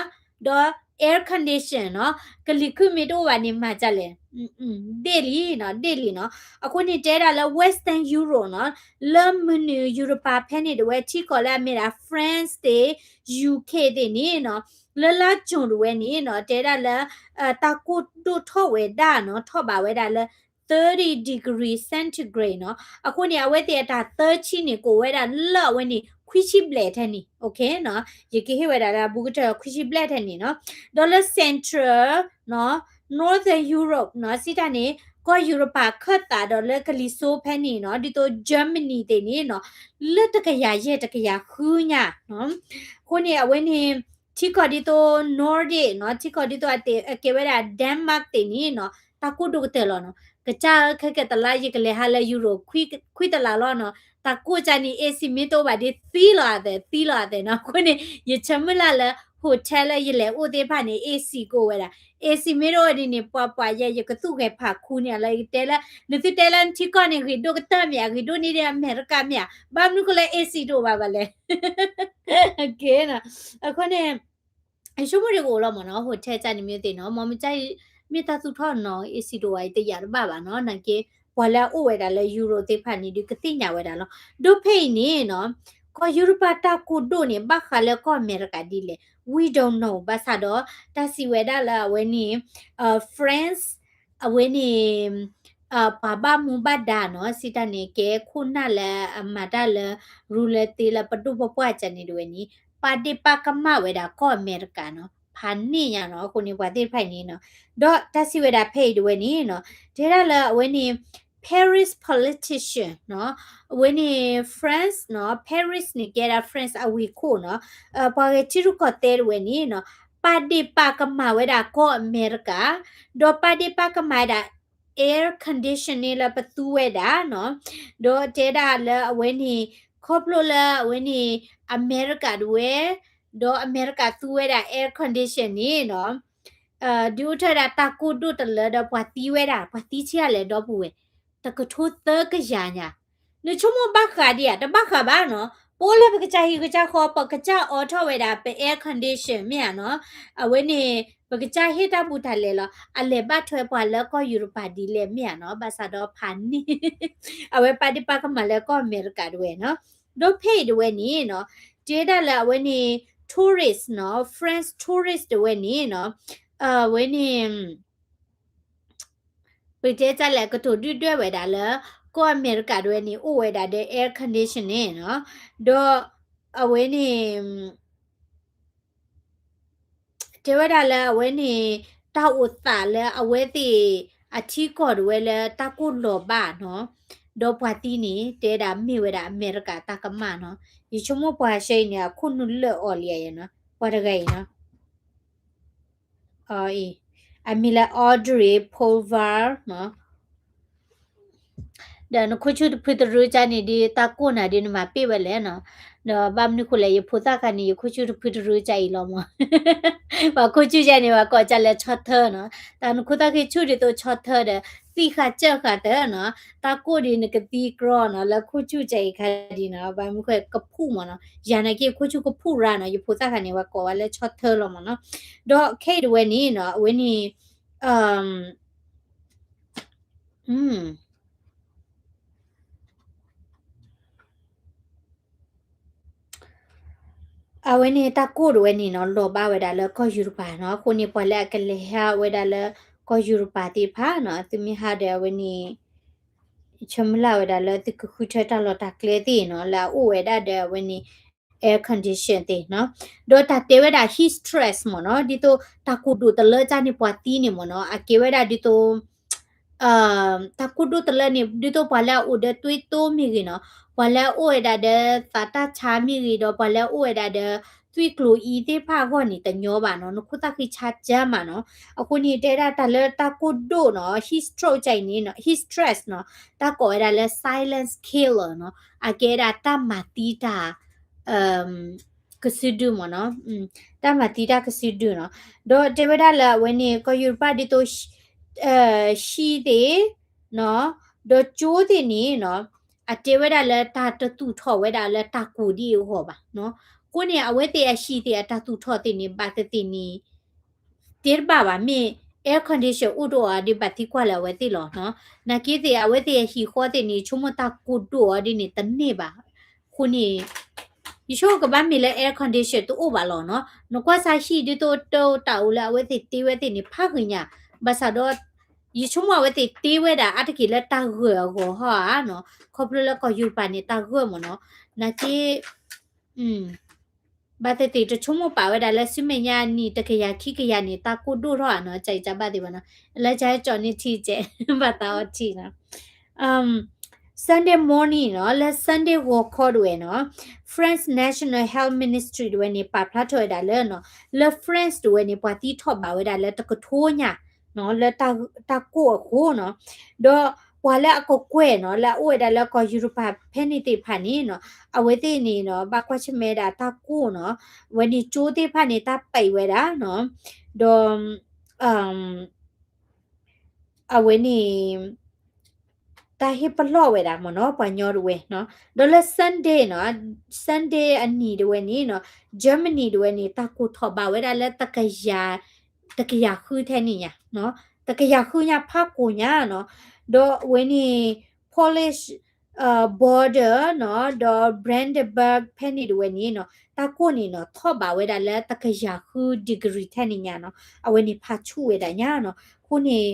ဒီး air condition နီၤ, ကလံၤခုမ့ၢ်တအိၣ်ဘၣ်န့ၣ် မၤဒ်လဲၣ်, ဒ့ၣ်လံနီၤ, ဒ့ၣ်လံနီၤ, အဃိန့ၣ်တဲဒၣ်လၢ Western Europe နီၤ, လၢမုၢ်နုာ်ယူရပၤဖဲန့ၣ်ဒၣ်ဝဲ ထံကီၢ်လၢအမ့ၢ်ဒၣ် France သ့ၣ် U K သ့ၣ်န့ၣ်နီၤ, လၢလါကၠိၣ်ဒၣ်ဝဲန့ၣ်နီၤ, တဲဒၣ်လၢ တၢ်ကိၢ်ဒိၣ်ထီၣ်ဝဲဒၣ်နီၤ, ထီၣ်ဘးဝဲဒၣ်လၢ thirty degree centigrade နီၤ, အဃိန့ၣ် အဝဲသ့ၣ်အတၢ်သၢဆံန့ၣ် ကအိၣ်ဝဲဒၣ်လၢအဝဲန့ၣ် ခွံဆံဘျဲၣ်ထဲန့ၣ်, okay နီၤ, ယကဟ့ၣ်ဝဲဒၣ်လၢအဘူးကတၢၢ်ခွံဆံဘျဲၣ်ထဲန့ၣ်နီၤ, ဒီးလၢ Central နီၤ, Northern Europe နီၤ, စံးတၢ်န့ၣ် ကီၢ်ယူရပၤခၢၣ်သးဒီးလၢကလံၤစိးဖဲန့ၣ်နီၤ, ဒ်သိး Germany သ့ၣ်န့ၣ်နီၤ, လၢတကယၤယဲၢ်တကယၤဃုညါနီၤ, အဃိန့ၣ် အဝဲန့ၣ် ထံကီၢ်ဒ်သိး Nordic နီၤ, ထံကီၢ်ဒ်သိးအကဲဝဲဒၣ် Denmark သ့ၣ်န့ၣ်နီၤ, တၢ်ကိၢ်ဒိၣ်ကတၢၢ်လီၤနီၤ, ကစၢ်ဧၢ ခဲကဲတလါယကလဲၤဟးလၢ Europe ခွံတလးလီၤနီၤ, တၢ်ကိၢ်ကၢ်န့ၣ် AC မ့ၢ်တအိၣ်ဘၣ်ဒီးသံလီၤအသး သံလီၤအသးနီၤ, အဃိန့ၣ် ယဆၢမုၢ်လၢ်လၢ hotel လၢယလဲၤအိၣ်သ့ၣ်တဖၣ်န့ၣ် AC ကအိၣ်ဝဲဒၣ်, AC မ့ၢ်တအိၣ်ဒ်န့ၣ် ပှၤပှၤယဲ ယကသူၣ်ဂဲၤဖးခူန့ၣ်လၢယကတဲလၢ နသုတဲလၢနထံကီၢ်န့ၣ် ဂ့ၤဒိၣ်ကတၢၢ်မ့ၢ်ဧါ, ဂ့ၤဒိၣ်န့ၢ်ဒံးအမဲရကၤမ့ၢ်ဧါ, ဘၣ်မနုၤဃိလၢ AC တအိၣ်ဘၣ်ဘၣ်လဲၣ်, အဃိန့ၣ် ယဆိကမိၣ်ဒံးကအိၣ်လီၤမ့ၢ်နီၤ, hotel ကၢ်န့ၣ်မ့ၢ်သ့ၣ်နီၤ, မ့ၢ်မ့ၢ်တၢ်သူၣ်ထီၣ်နီၤ AC တအိၣ်ဘၣ် ယတယာ်တဘၣ်ဘၣ်နီၤ, နာ်က့ ပှၤလၢအအိၣ်ဝဲဒၣ်လၢ Europe သ့ၣ်တဖၣ်န့ၣ် ဒုးကသ့ၣ်ညါဝဲဒၣ်လီၤ. ဒီးဖဲအံၤန့ၣ်နီၤ, ကီၢ်ယူရပၤတၢ်ကိၢ်ဒိၣ်န့ၣ် ဘၣ်ဃးလၢကီၢ်အမဲရကၤဒ်လဲၣ် we don't know, ဘၣ်ဆၣ်ဒီး တၢ်စံးဝဲဒၣ်လၢအဝဲန့ၣ် France အဝဲန့ၣ် ပှၤဘၣ်မူဘၣ်ဒါနီၤ, စံးတၢ်န့ၣ် ကဲခိၣ်နၢ်လၢအမၤတၢ်လၢ ရူလၢသ့လၢပဒိၣ်ပပှၢ်ကၢ်န့ၣ်ဒၣ်ဝဲန့ၣ် ပာ်ဒ့ၣ်ပာ်ကမၣ်ဝဲဒၣ်ကီၢ်အမဲရကၤနီၤ, ဖးန့ၢ်ညါနီၤ, အဃိန့ၣ် ပှၤသ့ၣ်တဖၣ်အံၤန့ၣ်နီၤ, ဒီးတၢ်စံးဝဲဒၣ်ဖဲအံၤဒၣ်ဝဲန့ၣ်နီၤ, တဲဒၣ်လၢအဝဲန့ၣ် Paris politician နီၤ, အဝဲန့ၣ် France နီၤ, Paris န့ၣ် ကဲဒၣ် France အဝ့ၢ်ခိၣ်နီၤ, ပှၤဂဲၤထံရူၢ်ကီၢ်သဲးဒၣ်ဝဲန့ၣ်နီၤ, ပာ်ဒ့ၣ်ပာ်ကမၣ်ဝဲဒၣ်ကီၢ်အမဲရကၤ, ဒီးပာ်ဒ့ၣ်ပာ်ကမၣ်ဝဲဒၣ် air condition န့ၣ်လၢပသူဝဲဒၣ်နီၤ, ဒီးတဲဒၣ်လၢအဝဲန့ၣ် ခီဖျိလၢအဝဲန့ၣ် အမဲရကၤဒၣ်ဝဲ, ဒီးအမဲရကၤသူဝဲဒၣ် air condition န့ၣ်နီၤ, ဒုးအိၣ်ထီၣ်ဝဲဒၣ်တၢ်ကိၢ်ဒိၣ်တလၢဒီးပှၤသံဝဲဒၣ်, ပှၤသံဆံးအါလဲၣ်ဒီပုၢ်ဝဲၢ်, တကထိသၢကယၤညါ, နဆိကမိၣ်ဘၣ်ဃးဒံးဧါ, တဘၣ်ဃးဘၣ်နီၤ, ပအိၣ်လၢပကစၢ်ဟံၣ်ကစၢ်ဃီ ပကစၢ်အိးထီၣ်ဝဲဒၣ် ပ air condition မ့ၢ်ဧါနီၤ, အဝဲန့ၣ် ပကစၢ်ဟ့ၣ်တၢ်ဘူးတၢ်လဲလီၤ, အလဲၤဘၣ်ထွဲပှၤလၢကီၢ်ယူရပၤဒ်လဲၣ်မ့ၢ်ဧါနီၤ, ဘၣ်ဆၣ်ဒီးဖးန့ၢ် အဝဲပာ်ဒ့ၣ်ပာ်ကမၣ်လၢကီၢ်အမဲရကၤဒၣ်ဝဲနီၤ, ဒီးဖဲအံၤဒၣ်ဝဲန့ၣ်နီၤ, တဲဒၣ်လၢအဝဲန့ၣ် tourist နီၤ, France tourist ဒၣ်ဝဲန့ၣ်နီၤ, အဝဲန့ၣ် ပတဲတၢ်လဲၣ် ကတိၤဒုၣ်ဒွဲၣ်ဝဲဒၣ်လၢ ကီၢ်အမဲရကၤဒၣ်ဝဲန့ၣ် အိၣ်ဝဲဒၣ်ဒီး air condition န့ၣ်နီၤ, ဒီးအဝဲန့ၣ် တဲဝဲဒၣ်လၢအဝဲန့ၣ် တၢ်အိၣ်သးလၢအဝဲသ့ၣ်အထံကီၢ်ဒၣ်ဝဲလၢတၢ်ကိၢ်လီၤဘၣ်နီၤ, ဒီးပှၤသံန့ၣ် တဲဒၣ်မ့ၢ်ဝဲဒၣ်အမဲရကၤတၢ်ကမၣ်နီၤ, ယဆိကမိၣ်ပှၤဆှၢအံၤန့ၣ် အခိၣ်နူာ်လၢာ်အီၤလံနီၤ, ပှၤတဂၤအံၤနီၤ အီၤအံၤ အမံၤလၢ Audrey Pulvar နီၤ. ဒီးနခိၣ်ဆူၣ်တဖုတရၢကၢ်န့ၣ် ဒ်တၢ်ကိၢ်နၤဒ်နမၤပ့ၢ်ဝဲလဲၣ်နီၤ. ဒီးဘၣ်မနုၤဃိလဲၣ် ယဖိသၣ်ခါန့ၣ် ယခိၣ်ဆူၣ်တဖုတရၢကၢ်အံၤလီၤမး. ပှၤခိၣ်ဆူၣ်ကၢ်န့ၣ် ပှၤကိးကၢ်လၢဆီထၢနီၤ. တၢ်နခိၣ်သၣ်ဃ့ဆူၣ်ဒ်သိးဆီထၢဒီး သံၣ်ဃာ်စၢၢ်ဃာ်တၢ်နီၤ. တၢ်ကိၢ်ဒ်နကသံကြီနီၤ လၢခိၣ်ဆူၣ်ကၢ်အံၤခါဒ်နီၤ. ဘၣ်မနုၤဃိကဖူၣ်မးနီၤ. ယၤနာ်က့ခိၣ်ဆူၣ်ကဖူၣ်ရၤနီၤ. ယဖိသၣ်ခါန့ၣ် ပှၤကိးဝဲလၢဆီထၢလီၤမးနီၤ. ဒီးခဲအံၤတဝဲန့ၣ်နီၤ အဝဲန့ၣ် အဝဲန့ၣ်တၢ်ကိၢ်တဝဲန့ၣ်နီၤ လီၤဘၣ်ဝဲဒၣ်လၢကီၢ်ယူရပၤနီၤ. အဃိန့ၣ် ပှၤလၢအကလဲၤဟးဝဲဒၣ်လၢကီၢ်ယူရပၤသ့ၣ်တဖၣ်နီၤ သုမ့ၢ်ဟးဒီးအဝဲန့ၣ် ဆၢမုၢ်လၢ်ဝဲဒၣ်လၢသုကဃုထၢတၢ်လီၢ်တၢ်ကျဲသ့ၣ်နီၤ လၢအအိၣ်ဝဲဒၣ်ဒီးအဝဲန့ၣ် air condition သ့ၣ်နီၤ. ဒီးတၢ်တဲဝဲဒၣ် heat stress မ့ၢ်နီၤ ဒ်သိးတၢ်ကိၢ်ဒိၣ်တလၢကၢ်န့ၣ် ပှၤသံန့ၣ်မ့ၢ်နီၤ အကဲဝဲဒၣ်ဒ်သိး တၢ်ကိၢ်ဒိၣ်တလၢန့ၣ် ဒ်သိးပှၤလၢအအိၣ်ဒီးသွေးတိုးမ့ၢ်ဂ့ၤနီၤ, ပှၤလၢအအိၣ်ဝဲဒၣ်ဒီးသးတၢ်ဆါမ့ၢ်ဂ့ၤ ဒီးပှၤလၢအအိၣ်ဝဲဒၣ်ဒီးသွံၣ်ကျိၤအံၤသ့ၣ်တဖၣ်အဂီၢ်န့ၣ် တညီဘၣ်နီၤ, နခိၣ်သၣ်ဃံဆါကၢမးနီၤ. အဃိန့ၣ် တဲဒၣ်တၢ်လၢတၢ်ကိၢ်ဒိၣ်နီၤ heat stroke ကၢအံၤန့ၣ်နီၤ heat stress နီၤ, တၢ်ကိးဝဲဒၣ်လၢ silent killer နီၤ, အကဲဒၣ်တၢ်မၤသံတၢ် ကစုဒုမ့ၢ်နီၤ, တၢ်မၤသံတၢ်ကစုဒုနီၤ. ဒီးတဲဝဲဒၣ်လၢအဝဲန့ၣ် ကီၢ်ယူရပၤဒ်သိး ဟံၣ်သ့ၣ်နီၤ, ဒီးကၠိသ့ၣ်န့ၣ်နီၤ, အတဲဝဲဒၣ်လၢတၢ်တသူၣ်ထီၣ်ဝဲဒၣ်လၢတၢ်ကိၢ်ဒ်အံၤအဂီၢ်ဘၣ်နီၤ. အဃိန့ၣ် အဝဲသ့ၣ်အဟံၣ်သ့ၣ်အတၢ်သူၣ်ထီၣ်သ့ၣ်န့ၣ် ဘၣ်သ့ၣ်သ့ၣ်န့ၣ် တဲတဘၣ်ဘၣ် မ့ၢ် air condition အိၣ်တအိၣ်အီၤဒ်ဘၣ်သံကွၢ်လၢအဝဲသ့ၣ်လီၤနီၤ. နာ်က့သ့ၣ် အဝဲသ့ၣ်အဟံၣ်ဃီသ့ၣ်န့ၣ် ဆိကမိၣ်တၢ်ကိၢ်ဒိၣ်အီၤဒ်န့ၣ်တန့ၢ်ဘၣ်. အဃိန့ၣ် ယဆိကမိၣ်ကဘၣ်မ့ၢ်လၢ air condition တအိၣ်ဘၣ်လီၤနီၤ. နကွၢ်စၢ်ဟံၣ်ဒ်သိးတၢ်အိၣ်တၢ်အိၣ်လၢအဝဲသ့ၣ်တ့ဝဲသ့ၣ်န့ၣ် ဖးဂ့ၤညါ, ဘၣ်ဆၣ်ဒီး ယဆိကမိၣ်အဝဲသ့ၣ်တ့ဝဲဒၣ်အါတက့ၢ်လၢတၢ်ဂၢၢ်အဂီၢ်ဟီဧါနီၤ, ခီဖျိလၢကီၢ်ယူရပၤန့ၣ် တၢ်ဂၢၢ်မ့ၢ်နီၤ. နာ်က့ ဘၣ်သ့ၣ်သ့ၣ်တဆိကမိၣ်ပာ်ဝဲဒၣ်လၢဆူမဲာ်ညါအနံၣ်တကယၤခံကယၤန့ၣ် တၢ်ကိၢ်ဒိၣ်ထီၣ်ဧါနီၤ, ကၢ်အံၤကၢ်ဘၣ်သ့ၣ်ဘၣ်နီၤ, လၢကၢ်ဟဲကၠီၤန့ၢ်ထံကဲး ဘၣ်သးအီထံနီၤ. Sunday morning နီၤ, လၢ Sunday ဂီၤခီဒၣ်ဝဲနီၤ, France National Health Ministry ဒၣ်ဝဲန့ၣ် ပာ်ဖျါထီၣ်ဝဲဒၣ်လၢနီၤ, လၢ France ဒၣ်ဝဲန့ၣ် ပှၤသံထီၣ်ဘၣ်ဝဲဒၣ်လၢတကထိညါနီၤ, လၢတၢ်ကိၢ်အဃိနီၤ, ဒီးပှၤလၢအကကွဲၢ်နီၤ, လၢအအိၣ်ဝဲဒၣ်လၢကီၢ်ယူရပၤဖဲန့ၣ်သ့ၣ်တဖၣ်န့ၣ်နီၤ, အဝဲသ့ၣ်န့ၣ်နီၤ ဘၣ်ကွၢ်ဆၢၣ်မဲာ်ဒၣ်တၢ်ကိၢ်နီၤ, အဝဲန့ၣ်ကၠိသ့ၣ်တဖၣ်န့ၣ် တၢ်ပဲာ်ဝဲဒၣ်နီၤ, ဒီး အဝဲန့ၣ် တၢ်ဟ့ၣ်ပလီၢ်ဝဲဒၣ်မ့ၢ်နီၤ ပှၤညီဒၣ်ဝဲနီၤ. ဒီးလၢ Sunday နီၤ, Sunday အနံၤဒၣ်ဝဲန့ၣ်နီၤ, Germany ဒၣ်ဝဲန့ၣ် တၢ်ကိၢ်ထီၣ်ဘၣ်ဝဲဒၣ်လၢ တကယၤဃုထဲန့ၣ်ညါ, တကယၤဃုညါဖးကိၢ်ညါနီၤ. ဒီးအဝဲန့ၣ် Polish border နီၤ, ဒီး Brandenburg ဖဲန့ၣ်ဒၣ်ဝဲန့ၣ်နီၤ, တၢ်ကိၢ်န့ၣ်နီၤ ထီၣ်ဘၣ်ဝဲဒၣ်လၢတကယၤဃု degree ထဲန့ၣ်ညါနီၤ, အဝဲန့ၣ်ဖးဆူၣ်ဝဲဒၣ်ညါနီၤ. အဃိန့ၣ်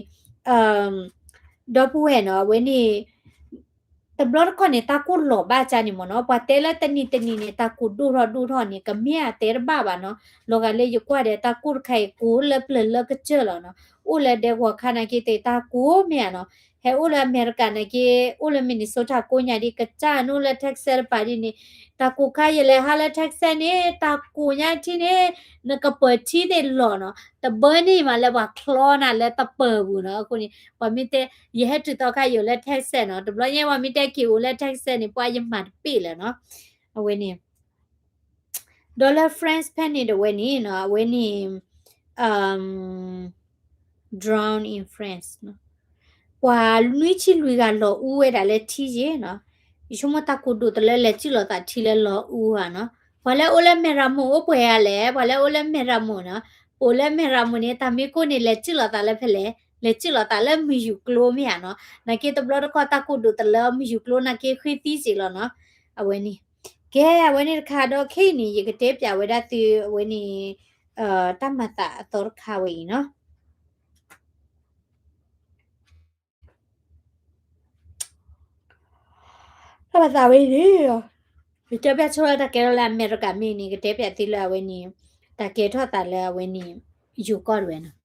ဒီပုၢ်ဝဲၢ်နီၤ, အဝဲန့ၣ် တဘျီတခီၣ်န့ၣ် တၢ်ကိၢ်လီၤဘၣ်ကၢ်န့ၣ်မ့ၢ်နီၤ, ပှၤတဲလၢတနံၤတနံၤန့ၣ် တၢ်ကိၢ်ဒိၣ်ထီၣ်ဒိၣ်ထီၣ်န့ၣ် ကမ့ၢ်အတဲတဘၣ်ဘၣ်နီၤ. လီၤဂာ်လၢယကွၢ်ဒီး တၢ်ကိၢ်တခါအံၤ ကိၢ်လၢပျၢၤလၢကစၢၢ်လီၤနီၤ. အိၣ်လၢဒဲကဝီၤခါနာ်က့သ့ၣ် တၢ်ကိၢ်မ့ၢ်ဧါနီၤ. ဟဲအိၣ်လၢအမဲရကၤနာ်က့ အိၣ်လၢ Minnesota ကိးညါဒ်ကစၢ်န့ၣ် အိၣ်လၢ Texas တပၤဒ်န့ၣ် တၢ်ကိၢ်ခါ ယလဲၤဟးလၢ Texas န့ၣ် တၢ်ကိၢ်ညါထံန့ၣ် နကပၢၤထံသ့ၣ်လီၤနီၤ. တဘၢန့ၣ်မးလၢပှၤချီနၤလၢတပၢၤပူၤနီၤ. အဃိန့ၣ် ပှၤမ့ၢ်တဲ ယဟဲတုၤသီခါယိာ်လၢ Texas နီၤ. တဘျီညါပှၤမ့ၢ်တဲက့ၤအိၣ်လၢ Texas န့ၣ် ပှၤယမၤတပ့ၢ်လၢၤနီၤ. အဝဲန့ၣ် ဒီးလၢ France ဖဲန့ၣ်ဒၣ်ဝဲန့ၣ်နီၤ, အဝဲန့ၣ် drown in France နီၤ. ပှၤနွံဆံလွံၢ်ဂၤလီၤအူဝဲဒၣ်လၢထံယ့ၣ်နီၤ. ယဆိကမိၣ်တၢ်ကိၢ်ဒိၣ်တလၢလဲၤစုၣ်လီၤသးထံလၢလီၤအူ ဧါနီၤ. ပှၤလၢအိၣ်လၢမဲၢ်ရမိၢ်အိၣ်ပှဲၤဂၤလဲၣ်, ပှၤလၢအိၣ်လၢမဲၢ်ရမိၢ်နီၤ. ပအိၣ်လၢမဲၢ်ရမိၢ်န့ၣ် တၢ်မ့ၢ်ကိၢ်န့ၣ် လဲၤစုၣ်လီၤသးလၢဖဲလဲၣ်, လဲၤစုၣ်လီၤသးလၢမုၢ်ယူၢ်ကျိမ့ၢ်ဧါနီၤ. နာ်က့တဘျီတခီၣ်တၢ်ကိၢ်ဒိၣ်တလၢမုၢ်ယူၢ်ကျိနာ်က့ဃ့သံစ့ၢ်လီၤနီၤ. အဝဲန့ၣ် ကဲ အဝဲန့ၣ်တခါဒီးခဲအံၤန့ၣ် ယကတဲပၠးဝဲဒၣ်သု အဝဲန့ၣ် တၢ်မၤသးအသီတခါဝဲအံၤနီၤ. တၢ်မၤသးဝဲအံၤန့ၣ် ယတဲပၠးဆိလၢတၢ်ကဲထီၣ်လၢအမဲရကၤမ့ၢ်န့ၣ် ကတဲပၠးသုလၢအဝဲန့ၣ် တၢ်ကဲထီၣ်သးလၢအဝဲန့ၣ် ယိၤကီၢ်တဝဲနီၤ.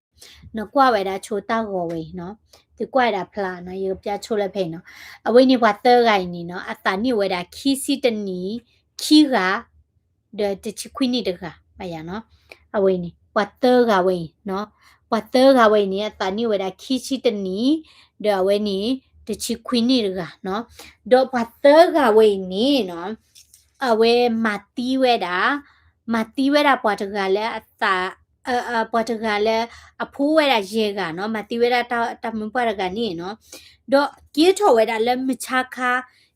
နကွၢ်ဝဲဒၣ်ဆိတၢ်ဂီၤဝဲအံၤနီၤ, သုကွၢ်ဝဲဒၣ်ဖျါနီၤ, ယကပၠးဆိလၢဖဲအံၤနီၤ. အဝဲန့ၣ်ပှၤသၢဂၤအံၤန့ၣ်နီၤ အသးနံၣ်အိၣ်ဝဲဒၣ်ခံဆံတနံၣ် ခံဂၤ ဒီးတဆံခွံနံၣ်တဂၤ ဘၣ်ယၤနီၤ. အဝဲန့ၣ် ပှၤသၢဂၤဝဲအံၤနီၤ, ပှၤသၢဂၤဝဲအံၤန့ၣ် အသးနံၣ်ဝဲဒၣ်ခံဆံတနံၣ်, ဒီးအဝဲန့ၣ် တဆံခွံနံၣ်တဂၤနီၤ, ဒီးပှၤသၢဂၤဝဲအံၤန့ၣ်နီၤ အဝဲမၤသံဝဲဒၣ်, မၤသံဝဲဒၣ်ပှၤတဂၤလၢအသး, ပှၤတဂၤလၢအဖိဝဲဒၣ်ယဲၢ်ဂၤနီၤ, မၤသံဝဲဒၣ်တၢ်မုၢ်ပှၢ်တဂၤန့ၣ်နီၤ, ဒီးကဲထီၣ်ဝဲဒၣ်လၢမုၢ်ဆါခါ,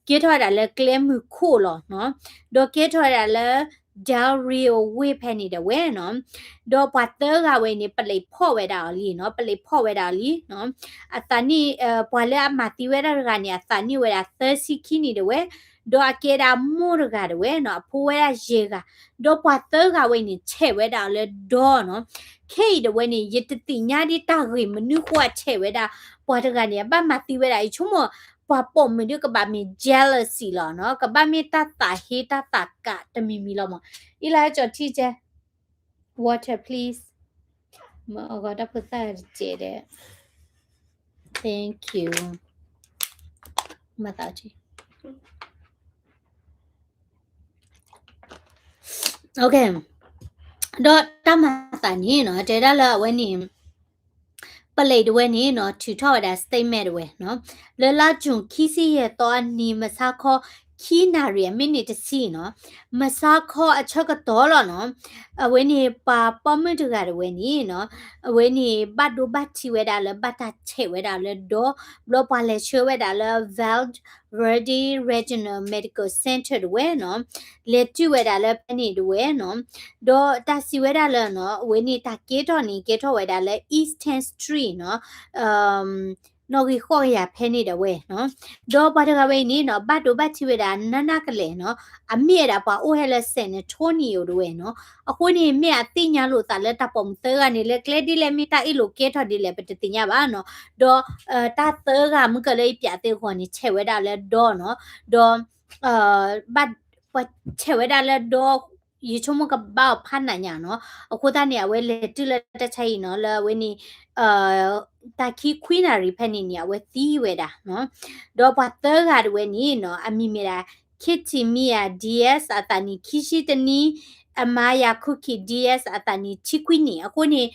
ကဲထီၣ်ဝဲဒၣ်လၢကျဲမုၢ်ခိၣ်လီၤနီၤ, ဒီးကဲထီၣ်ဝဲဒၣ်လၢ Del Rio ဝ့ၢ်ဖဲန့ၣ်ဒၣ်ဝဲနီၤ, ဒီးပှၤသၢဂၤဝဲအံၤန့ၣ် ပလံးဖီၣ်ဝဲဒၣ်အီၤလံနီၤ, ပလံးဖီၣ်ဝဲဒၣ်အီၤလံနီၤ, အသးနံၣ်, ပှၤလၢအမၤသံဝဲဒၣ်တဂၤန့ၣ် အသးနံၣ်ဝဲဒၣ်သၢဆံခံနံၣ်ဒၣ်ဝဲ, ဒီးအကဲဒၣ်မိၢ်တဂၤဒၣ်ဝဲနီၤ, အဖိဝဲဒၣ်ယဲၢ်ဂၤ, ဒီးပှၤသၢဂၤဝဲအံၤန့ၣ် ဆဲးဝဲဒၣ်အီၤလၢဒီနီၤ, ခဲအံၤဒၣ်ဝဲန့ၣ် ယတသ့ၣ်ညါဒ်တၢ်ဂ့ၢ်မနုၤဃိအဆဲးဝဲဒၣ်, ပှၤတဂၤန့ၣ် အဘၣ်မၤသံဝဲဒၣ် ယဆိကမိၣ် ပှၤပိာ်မုၣ်ဒုးကဘၣ်မ့ၢ် jealousy လီၤနီၤ, ကဘၣ်မ့ၢ်တၢ်သးဟ့တၢ်သးကးတမံၤမံၤလီၤမး, အံၤလၢကၠီထံကဲ water please, မ့ၢ်အဂီၢ်တၢ်ဖိသၣ်တကဲးဒဲး, thank you, မၤသးထံ ဒီးတၢ်မၤသးန့ၣ်နီၤ တဲဒၣ်လၢအဝဲန့ၣ် ပလံးဒၣ်ဝဲန့ၣ်နီၤ ထုးထီၣ်ဝဲဒၣ် statement ဒၣ်ဝဲနီၤ, လၢလါယူၤခံဆံယဲၢ်သီအနံၤ မုၢ်ဆါခီ ခံနၣ်ရံၣ်အမံးနံးတဆံနီၤ, မုၢ်ဆါခီအဆၢကတီၢ်လီၤနီၤ, အဝဲန့ၣ် ပှၤပိာ်မုၣ်တဂၤဒၣ်ဝဲန့ၣ်နီၤ, အဝဲန့ၣ် ဘၣ်ဒိဘၣ်ထံးဝဲဒၣ်လၢ ဘၣ်တၢ်ဆဲးဝဲဒၣ်လၢဒီ, ဘျီပှၤလဲၤဆှၢဝဲဒၣ်လၢ Valverde Regional Medical Center ဒၣ်ဝဲနီၤ, လဲၤတုၤဝဲဒၣ်လၢဖဲန့ၣ်ဒၣ်ဝဲနီၤ, ဒီးတၢ်စံးဝဲဒၣ်လၢနီၤ အဝဲန့ၣ်တၢ်ကဲထီၣ်န့ၣ် ကဲထီၣ်ဝဲဒၣ်လၢ East tenth Street နီၤ, နီၣ်ဂံၢ်ဃိးကယၤဖဲန့ၣ်ဒၣ်ဝဲနီၤ, ဒီးပှၤတဂၤဝဲအံၤန့ၣ်နီၤ ဘၣ်ဒိဘၣ်ထံးဝဲဒၣ်နးနးကလဲာ်နီၤ, အမ့ၢ်ဝဲဒၣ်ပှၤအိၣ်ဟဲလၢ San Antonio ဒၣ်ဝဲနီၤ, အဃိန့ၣ် မ့ၢ်အသ့ၣ်ညါလိာ်သးလၢတၢ်ပိာ်မုၣ်သၢဂၤန့ၣ် လၢကျဲဒ်လဲၣ် မ့ၢ်တၢ်အ့ၣ်လိာ်ကဲထီၣ်ဒ်လဲၣ် ပတသ့ၣ်ညါဘၣ်နီၤ, ဒီး တၢ်သၢဂၤမုၢ်ကလၢအံၤပၠးသ့အဂီၢ်န့ၣ် ဆဲးဝဲဒၣ်လၢဒီနီၤ, ဒီး ပှၤဆဲးဝဲဒၣ်လၢဒီ ယဆိကမိၣ်ကဘၣ်အီၤဖးနးညါနီၤ, အဃိသတးန့ၣ် အဝဲလဲၤတုၤလၢတၢ်ဆါအံၤနီၤ လၢအဝဲန့ၣ် တၢ်ခံခွံနၣ်ရံၣ်ဖဲန့ၣ်န့ၣ် အဝဲသံဝဲဒၣ်နီၤ, ဒီးပှၤသၢဂၤဒၣ်ဝဲန့ၣ်နီၤ အမံၤမ့ၢ်ဒၣ် Kitty Mia Diaz အသးနံၣ်ခံဆံတနံၣ်, Amaya Cookie Diaz အသးနံၣ်ခံဆံခွံနံၣ်, အဃိန့ၣ်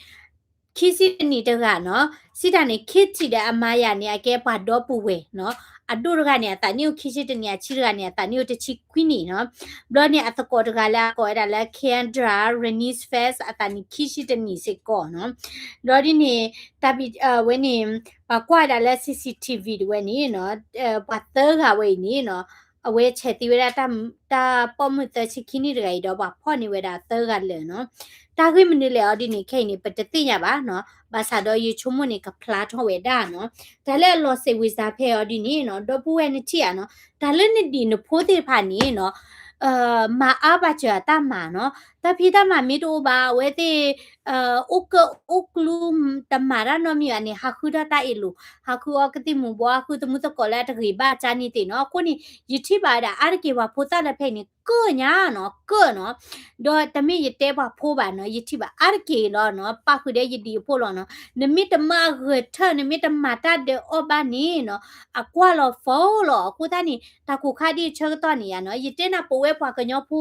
ခံဆံတနံၣ်တဂၤနီၤ, စံးတၢ်န့ၣ် Kitty ဒီး Amaya န့ၣ် အကဲပှၤဒီပုၢ်ဝဲၢ်နီၤ, အဒိၣ်တဂၤန့ၣ် အသးနံၣ်အိၣ်ခံဆံတနံၣ်, အဆံတဂၤန့ၣ် အသးနံၣ်အိၣ်တဆံခွံနံၣ်နီၤ, ဘျီန့ၣ် အသကိးတဂၤလၢအကိးဝဲဒၣ်လၢ Kendra Renee Fest အသးနံၣ်ခံဆံတနံၣ်စ့ၢ်ကီးနီၤ, ဘျီဒ်န့ၣ် တၢ်ဘံၣ်ဝဲန့ၣ် ပှၤကွၢ်ဝဲဒၣ်လၢ CCTV ဒၣ်ဝဲန့ၣ်နီၤ, ပှၤသၢဂၤဝဲအံၤန့ၣ်နီၤ, အဝဲဆဲးသံဝဲဒၣ် တၢ်ပိာ်မုၣ်သၢဆံခံနံၣ်တဂၤအံၤဒီး ပှၤဖီၣ်န့ၢ်ဝဲဒၣ်သၢဂၤလၢာ်နီၤ, တၢ်ဂ့ၢ်မနုၤလဲၣ်အီၤဒ်န့ၣ် ခဲအံၤန့ၣ် ပတသ့ၣ်ညါဘၣ်နီၤ, ဘၣ်ဆၣ်ဒီးယဆိကမိၣ်န့ၣ် ကဖျါထီၣ်ဝဲဒၣ်နီၤ, တၢ်လၢအလီၤစဲးဝံၤစါဖဲအီၤဒ်န့ၣ်နီၤ, ဒီပုၢ်ဝဲၢ်နထံၣ်ဧါနီၤ, တၢ်လၢနဒံၣ်နဖိသ့ၣ်တဖၣ်န့ၣ်နီၤ မၤအါဘၣ်စၢၤအတၢ်မၤနီၤ, တၢ်ဖံးတၢ်မၤမ့ၢ်တအိၣ်ဘၣ် အဝဲသ့ၣ် အိၣ်ကၢၣ်အိၣ်ကျူ တမၤတၢ်နီတမံၤဘၣ်န့ၣ် ဟးဃုထီၣ်တၢ်အ့ၣ်လိာ်, ဟးဃုအီကသံၣ်မူၤဘှီး ဟးဃုသမူသကိးလၢအတဂ့ၤဘၣ်ကၢ်န့ၣ်သ့ၣ်နီၤ, အဃိန့ၣ် ယထံၣ်ဘၣ်ဝဲဒၣ်အါတက့ၢ်ပှၤဖိသၣ်လၢဖဲအံၤန့ၣ် ကၢၣ်ညါနီၤ ကၢၣ်နီၤ, ဒီးတမ့ၢ်ယတဲပှၤဖိဘၣ်နီၤ, ယထံၣ်ဘၣ်အါတက့ၢ်လီၤနီၤ, ပၣ်ဃုာ်ဒီးယဒံၣ်အဖိလီၤနီၤ, နမ့ၢ်တမၤအဂၢၢ်ထၢၣ် နမ့ၢ်တမၤတၢ်ဒၢးအီၣ်ဘၣ်န့ၣ်နီၤ, အကွၢ်လီၤ phone လီၤ, အဃိသတးန့ၣ် တၢ်ကိၢ်ခါဒ်အံၤဆၢကတီၢ်န့ၣ်ယါနီၤ, ယတဲနၤပဝဲပှၤကညီဖိ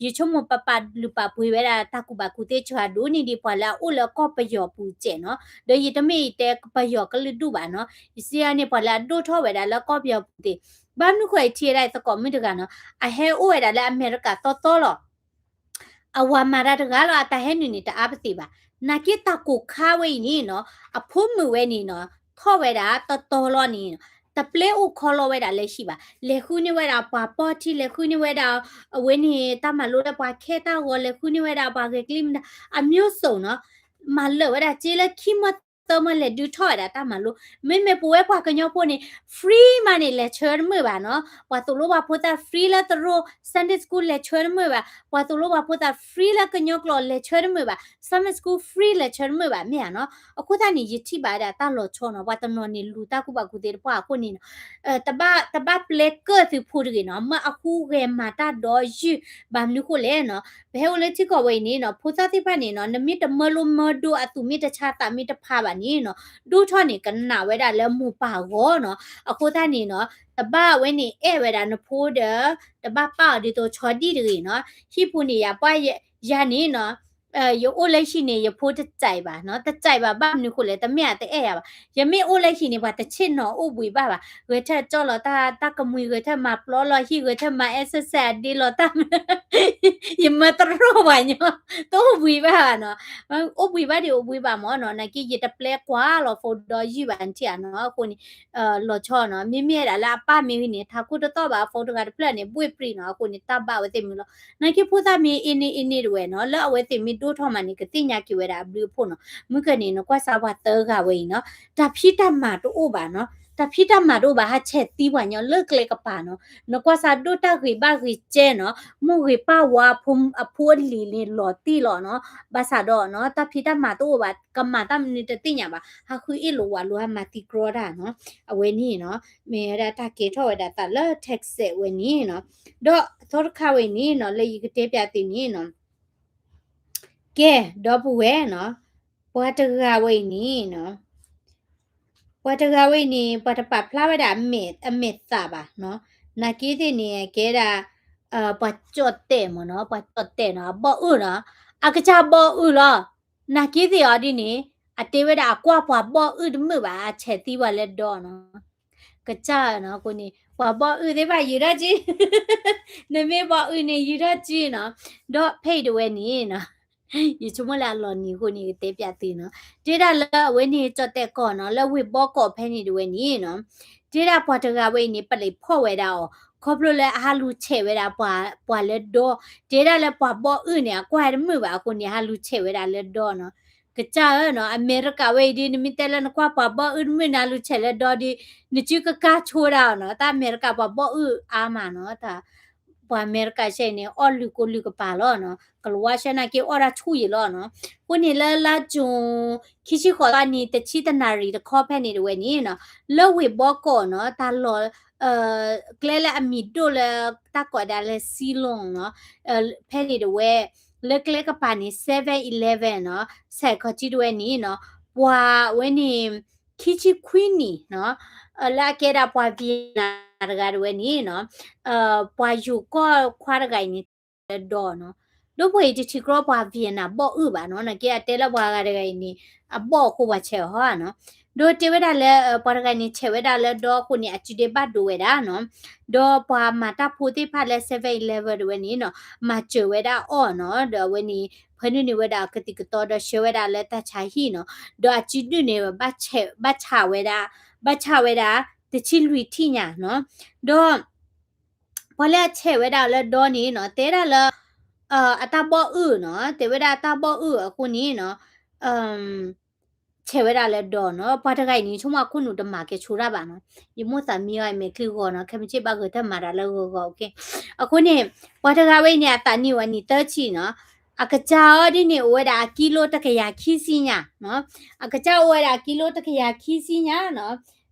ယဆိကမိၣ်ပပာ်လုၢ်ပာ်ပှ့ၤဝဲဒၣ်တၢ်ကူၣ်ဘၣ်ကူၣ်သ့စှၤဒိၣ်န့ၢ်ဒံးပှၤလၢအအိၣ်လၢကီၢ်ပယီၤပူၤစဲးနီၤ, ဒီးယတမ့ၢ်ယတဲပယီၤကလုာ်ဒူၣ်ဘၣ်နီၤ, ယစံးအါန့ၣ်ပှၤလၢအဒိၣ်ထီၣ်ဝဲဒၣ်လၢကီၢ်ပယီၤပူၤသ့ၣ်, ဘၣ်မနုၤဃိယထံၣ်ဝဲဒၣ်ယသကိးမုၣ်တဂၤနီၤ, အဟဲအိၣ်ဝဲဒၣ်လၢအမဲရကၤသီသီလီၤ အဝၤမၤတၢ်တဂၤလီၤ, အတၢ်ဟဲနုာ်န့ၣ်တအါပသ့ၣ်ဘၣ်. နာ်က့တၢ်ကိၢ်ခါဝဲအံၤန့ၣ်နီၤ, အဖိမုၣ်ဝဲန့ၣ်နီၤ, ထီၣ်ဝဲဒၣ်တတီၤလီၤန့ၣ်, တပျဲအိၣ်ခီလီၤဝဲဒၣ်လၢဟံၣ်ဘၣ်. လဲၤဃုန့ၢ်ဝဲဒၣ်ပှၤပီၢ်ထံ, လဲၤဃုန့ၢ်ဝဲဒၣ် အဝဲန့ၣ် တၢ်မၤလိလၢပှၤခဲတၢ်ဂီၤ, လဲၤဃုန့ၢ်ဝဲဒၣ်ပှၤဂဲၤကလံၣ်မတၤ, အမျိုးစုံနီၤ, မၤလၢာ်ဝဲဒၣ်စ့လၢခံမီသၢမီ လဲၤဒုးထီၣ်ဝဲဒၣ်တၢ်မၤလိ. မ့မ့ၢ်ပဝဲပှၤကညီဖိန့ၣ် free မးန့ၣ် လဲၤဆၢတမုာ်ဘၣ်နီၤ. ပှၤသိၣ်လိပှၤဖိသၣ် free လၢသရိာ် Sunday school လဲၤဆၢတမုာ်ဘၣ်. ပှၤသိၣ်လိပှၤဖိသၣ် free လၢကညီကျိာ် လဲၤဆၢတမုာ်ဘၣ်. Sunday school free လဲၤဆၢတမုာ်ဘၣ် မ့ၢ်ဧါနီၤ. အဃိသတးန့ၣ် ယထံၣ်ဘၣ်ဝဲဒၣ်တၢ်လီၤဆီနီၤ. ပှၤတနီၤန့ၣ် လူၤတၢ်ကူၣ်ဘၣ်ကူၣ်သ့တပှၢ်အဃိန့ၣ်နီၤ, တဘၣ်ပျဲကၢၣ်သုးဖိတဂ့ၤနီၤ. မ့ၢ်အဟူးဂဲၤမၤတၢ်ဒီးယုၢ် ဘၣ်မနုၤဃိလဲၣ်နီၤ. ပဟဲအိၣ်လၢထံကီၢ်ဝဲအံၤန့ၣ်နီၤ, ဖိသၣ်သ့ၣ်တဖၣ်န့ၣ်နီၤ, နမ့ၢ်တမၢလိမၢဒိ အသူၣ်မ့ၢ်တဆါ သးမ့ၢ်တဖးဘၣ်န့ၣ်နီၤ, ဒိၣ်ထီၣ်န့ၣ် ကနာ်ဝဲဒၣ်လၢမိၢ်ပၢ်အဂီၢ်နီၤ. အဃိသတးန့ၣ်နီၤ, တဘၣ်ဝဲန့ၣ်အဲၣ်ဝဲဒၣ်နဖိဒီး တဘၣ်ပာ်အီၤဒ်သိးဆီဒံၣ်တဂ့ၤနီၤ. ဟံၣ်ပူၤန့ၣ် ယပှၢ်ယၤန့ၣ်နီၤ, ယအိၣ်လၢဟံၣ်န့ၣ် ယဖိတစဲးဘၣ်နီၤ, တစဲးဘၣ် ဘၣ်မနုၤဃိလဲၣ် တမ့ၢ်အတအဲၣ်ယၤဘၣ်. ယမ့ၢ်အိၣ်လၢဟံၣ်န့ၣ် ပှၤတဆ့ၣ်နီၤအိၣ်ဘှံးဘၣ်ဘၣ်, ဂဲၤထၢၣ်ကၠီၣ်လီၤတၢ် တၢ်ကမှံ ဂဲၤထၢၣ်မၤပျီလီၤဟံၣ် ဂဲၤထၢၣ်မၤ exercise အဒ့လီၤတၢ် ယမၤတရီၢ်ဘၣ်ညီ, တအိၣ်ဘှံးဘၣ်ဘၣ်နီၤ. အိၣ်ဘှံးဘၣ်ဒံးအိၣ်ဘှံးဘၣ်မ့ၢ်နီၤ, နာ်က့ ယတပျဲကွၢ်လီၤ phone ဒီးယုၢ်ဘၣ်နထံၣ်ဧါနီၤ, အဃိန့ၣ် လီၤဆီနီၤ, မ့မ့ၢ်ဝဲဒၣ်လၢအပၢ်မ့ၢ်ဂ့ၤန့ၣ် ထးခိၣ်တသီၣ်ဘၣ် phone တဂၤတဖျၢၣ်န့ၣ် ဘှ့ၣ်ပြံနီၤ, အဃိန့ၣ် တၢ်ဘၣ်ဝဲသ့ၣ်မုာ်လီၤ. နာ်က့ဖိသၣ်မ့ၢ်အ့န့ၢ်အ့န့ၢ်တဝဲနီၤ, လၢအဝဲသ့ၣ်မ့ၢ်ဒိၣ်ထီၣ်မးန့ၣ် ကသ့ၣ်ညါက့ၤဝဲဒၣ်အဘျုးအဖှိၣ်နီၤ. မုၢ်ကန့ၣ် နကွၢ်စးပှၤသၢဂၤဝဲအံၤနီၤ, တၢ်ဖံးတၢ်မၤတအိၣ်ဘၣ်နီၤ, တၢ်ဖံးတၢ်မၤတအိၣ်ဘၣ် ဟးဆဲးသံပှၤညီလၢကျဲကပၤနီၤ. နကွၢ်စးဒိၣ်တၢ်ဂ့ၤဘၣ်ဂ့ၤကဲနီၤ, မိၢ်ဂ့ၤပၢ်ဝါ အဖိအလံၤန့ၣ်လီၤတံၢ်လီၤနီၤ, ဘၣ်ဆၣ်ဒီးနီၤ တၢ်ဖံးတၢ်မၤတအိၣ်ဘၣ် ကမၤတၢ်မနုၤတသ့ၣ်ညါဘၣ်, ဟးဃုအ့ၣ်လိာ်ဝးလိာ် ဟးမၤသံကြီတၢ်နီၤ, အဝဲန့ၣ်နီၤ မ့ၢ်ဝဲဒၣ်တၢ်ကဲထီၣ်ဝဲဒၣ်သးလၢ Texas ဝဲန့ၣ်နီၤ. ဒီးအသီတခါဝဲအံၤန့ၣ်နီၤ လၢယကတဲပျးသုန့ၣ်နီၤ, ကဲ ဒီပုၢ်ဝဲၢ်နီၤ, ပှၤတဂၤဝဲအံၤန့ၣ်နီၤ, ပှၤတဂၤဝဲအံၤန့ၣ် ပှၤတပာ်ဖျါဝဲဒၣ်အမဲာ်သးဘၣ်နီၤ, နာ်က့သ့ၣ်န့ၣ် ကဲဒၣ် ပှၤကၠီၣ်တဲာ်မ့ၢ်နီၤ, ပှၤကၠီၣ်တဲာ်နီၤ အဘီၣ်အုၣ်နီၤ, အကစၢ်ဘီၣ်အုၣ်လီၤ. နာ်က့သ့ၣ်အီၤဒ်န့ၣ် အတဲဝဲဒၣ်အကွၢ်ပှၤဘီၣ်အုၣ်တမုာ်ဘၣ် အဆဲးသံပှၤလၢဒီနီၤ. ကစၢ်နီၤ အဃိန့ၣ် ပှၤဘီၣ်အုၣ်သ့ၣ်တဖၣ်ယံာ်ထီၣ်ကံ, နမ့ၢ်ဘီၣ်အုၣ်န့ၣ် ယံာ်ထီၣ်ကံနီၤ. ဒီးဖဲအံၤတဝဲန့ၣ်နီၤ ယဆိကမိၣ်လၢအလီၤနံၤအဃိန့ၣ် ကတဲပျးသုနီၤ. တဲဒၣ်လၢအဝဲန့ၣ် ကၠီၣ်တဲာ်ကီၢ်နီၤ လၢဝ့ၢ်ဘီကီးဖဲန့ၣ်တဝဲန့ၣ်နီၤ, တဲဒၣ်ပှၤတဂၤဝဲအံၤန့ၣ် ပလံးဖီၣ်ဝဲဒၣ်အီၤ ခီဖျိလၢအဟးလူၤဆဲးဝဲဒၣ်ပှၤလၢဒီ, တဲဒၣ်လၢပှၤဘီၣ်အုၣ်န့ၣ် အကွၢ်တမုာ်ဘၣ်အဃိန့ၣ် ဟးလူၤဆဲးဝဲဒၣ်လၢဒီနီၤ. ကစၢ်ဧၢနီၤ အမဲရကၤဝဲအံၤဒ် နမ့ၢ်တဲလၢနကွၢ်ပှၤဘီၣ်အုၣ်တမုာ် နဟးလူၤဆဲးလၢဒီဒီး နစုကကါဆိဒၣ်အီၤနီၤ. တၢ်အမဲရကၤပှၤဘီၣ်အုၣ်အါမးနီၤ, တၢ် ပှၤအမဲရကၤဆဲအံၤန့ၣ် အီၣ်လုၢ်ကိလုၢ်ကပၤလီၤနီၤ, ကလၤဝါဆှဲနာ်က့အီၣ်တၢ်ဆူၣ်ယံာ်လီၤနီၤ. အဃိန့ၣ်လၢလါကၠူၣ် ခံဆံဃိးသီနံၤ တဆံတနၣ်ရံၣ်တခီဖဲန့ၣ်တဝဲန့ၣ်နီၤ, လၢဝ့ၢ်ဘီကီးနီၤ တၢ်လီၢ် ကျဲလၢအမံၤဒိၣ်လၢ တၢ်ကိးဒၣ်လၢ Siloam နီၤ, ဖဲန့ၣ်တဝဲ လၢကျဲကပၤန့ၣ် seven eleven နီၤ, စဲးခီးထံတဝဲန့ၣ်နီၤ, ပှၤဝဲန့ၣ် ခံဆံခွံနံၣ်နီၤ, လၢအကဲဒၣ်ပှၤ Vietnam တဂၤတဝဲန့ၣ်နီၤ, ပှၤယိၤကီၢ်ခွါတဂၤအံၤန့ၣ် ဆဲးဝဲဒၣ်လၢဒီနီၤ. ဒီးပှၤအံၤတထံၣ်ကြီပှၤ Vietnam ဘီၣ်အုၣ်ဘၣ်နီၤ, နာ်က့အတဲလၢပှၤဂၤတဂၤအံၤန့ၣ် အဘီၣ်အဃိပှၤဆဲးအီၤဟီနီၤ. ဒီးတဲဝဲဒၣ်လၢ ပှၤတဂၤန့ၣ်ဆဲးဝဲဒၣ်လၢဒီအဃိန့ၣ် အစုဒ့ဘၣ်ဒိဝဲဒၣ်နီၤ. ဒီးပှၤမၤတၢ်ဖိသ့ၣ်တဖၣ်လၢ seven eleven တဝဲန့ၣ်နီၤ, မၤစၢၤဝဲဒၣ်အီၤနီၤ, ဒီးအဝဲန့ၣ် ဖၢနုာ်န့ၢ်ဝဲဒၣ်အကသံၣ်ကသီဒီးဆှၢဝဲဒၣ်လၢတၢ်ဆါဟံၣ်နီၤ, ဒီးအစုဒုၣ်န့ၣ် ဘၣ်ဆးဝဲဒၣ် ဘၣ်ဆးဝဲဒၣ် တဆံလွံၢ်ထံၣ်ညါနီၤ. ဒီး ပှၤလၢအဆဲးဝဲဒၣ်လၢဒီန့ၣ်နီၤ တဲဒၣ်လၢ အတၢ်ဘီၣ်အုၣ်နီၤ, တဲဝဲဒၣ်တၢ်ဘီၣ်အုၣ်အဃိန့ၣ်နီၤ, ဆဲးဝဲဒၣ်လၢဒီနီၤ. ပှၤတဂၤအံၤန့ၣ် ဆိကမိၣ်အခိၣ်နူာ်တမၤကဲဆိဒၣ်ဘၣ်နီၤ, ယမိၣ်သးမံအီၤအမဲာ်ချံဂီၤနီၤ, ခဲမုၢ်ဆ့ၣ်ဘၣ်ဂဲၤတၢ်မၤတၢ်လၢဂီၤဂီၤ, အဃိန့ၣ် ပှၤတဂၤဝဲအံၤန့ၣ် အသးနံၣ်ဝဲနံၣ်သၢဆံနီၤ, အကစၢ်အီၤဒ်န့ၣ် အိၣ်ဝဲဒၣ်အကံလိတကယၤခံဆံညါနီၤ, အကစၢ်အိၣ်ဝဲဒၣ်အကံလိတကယၤခံဆံညါနီၤ. နာ်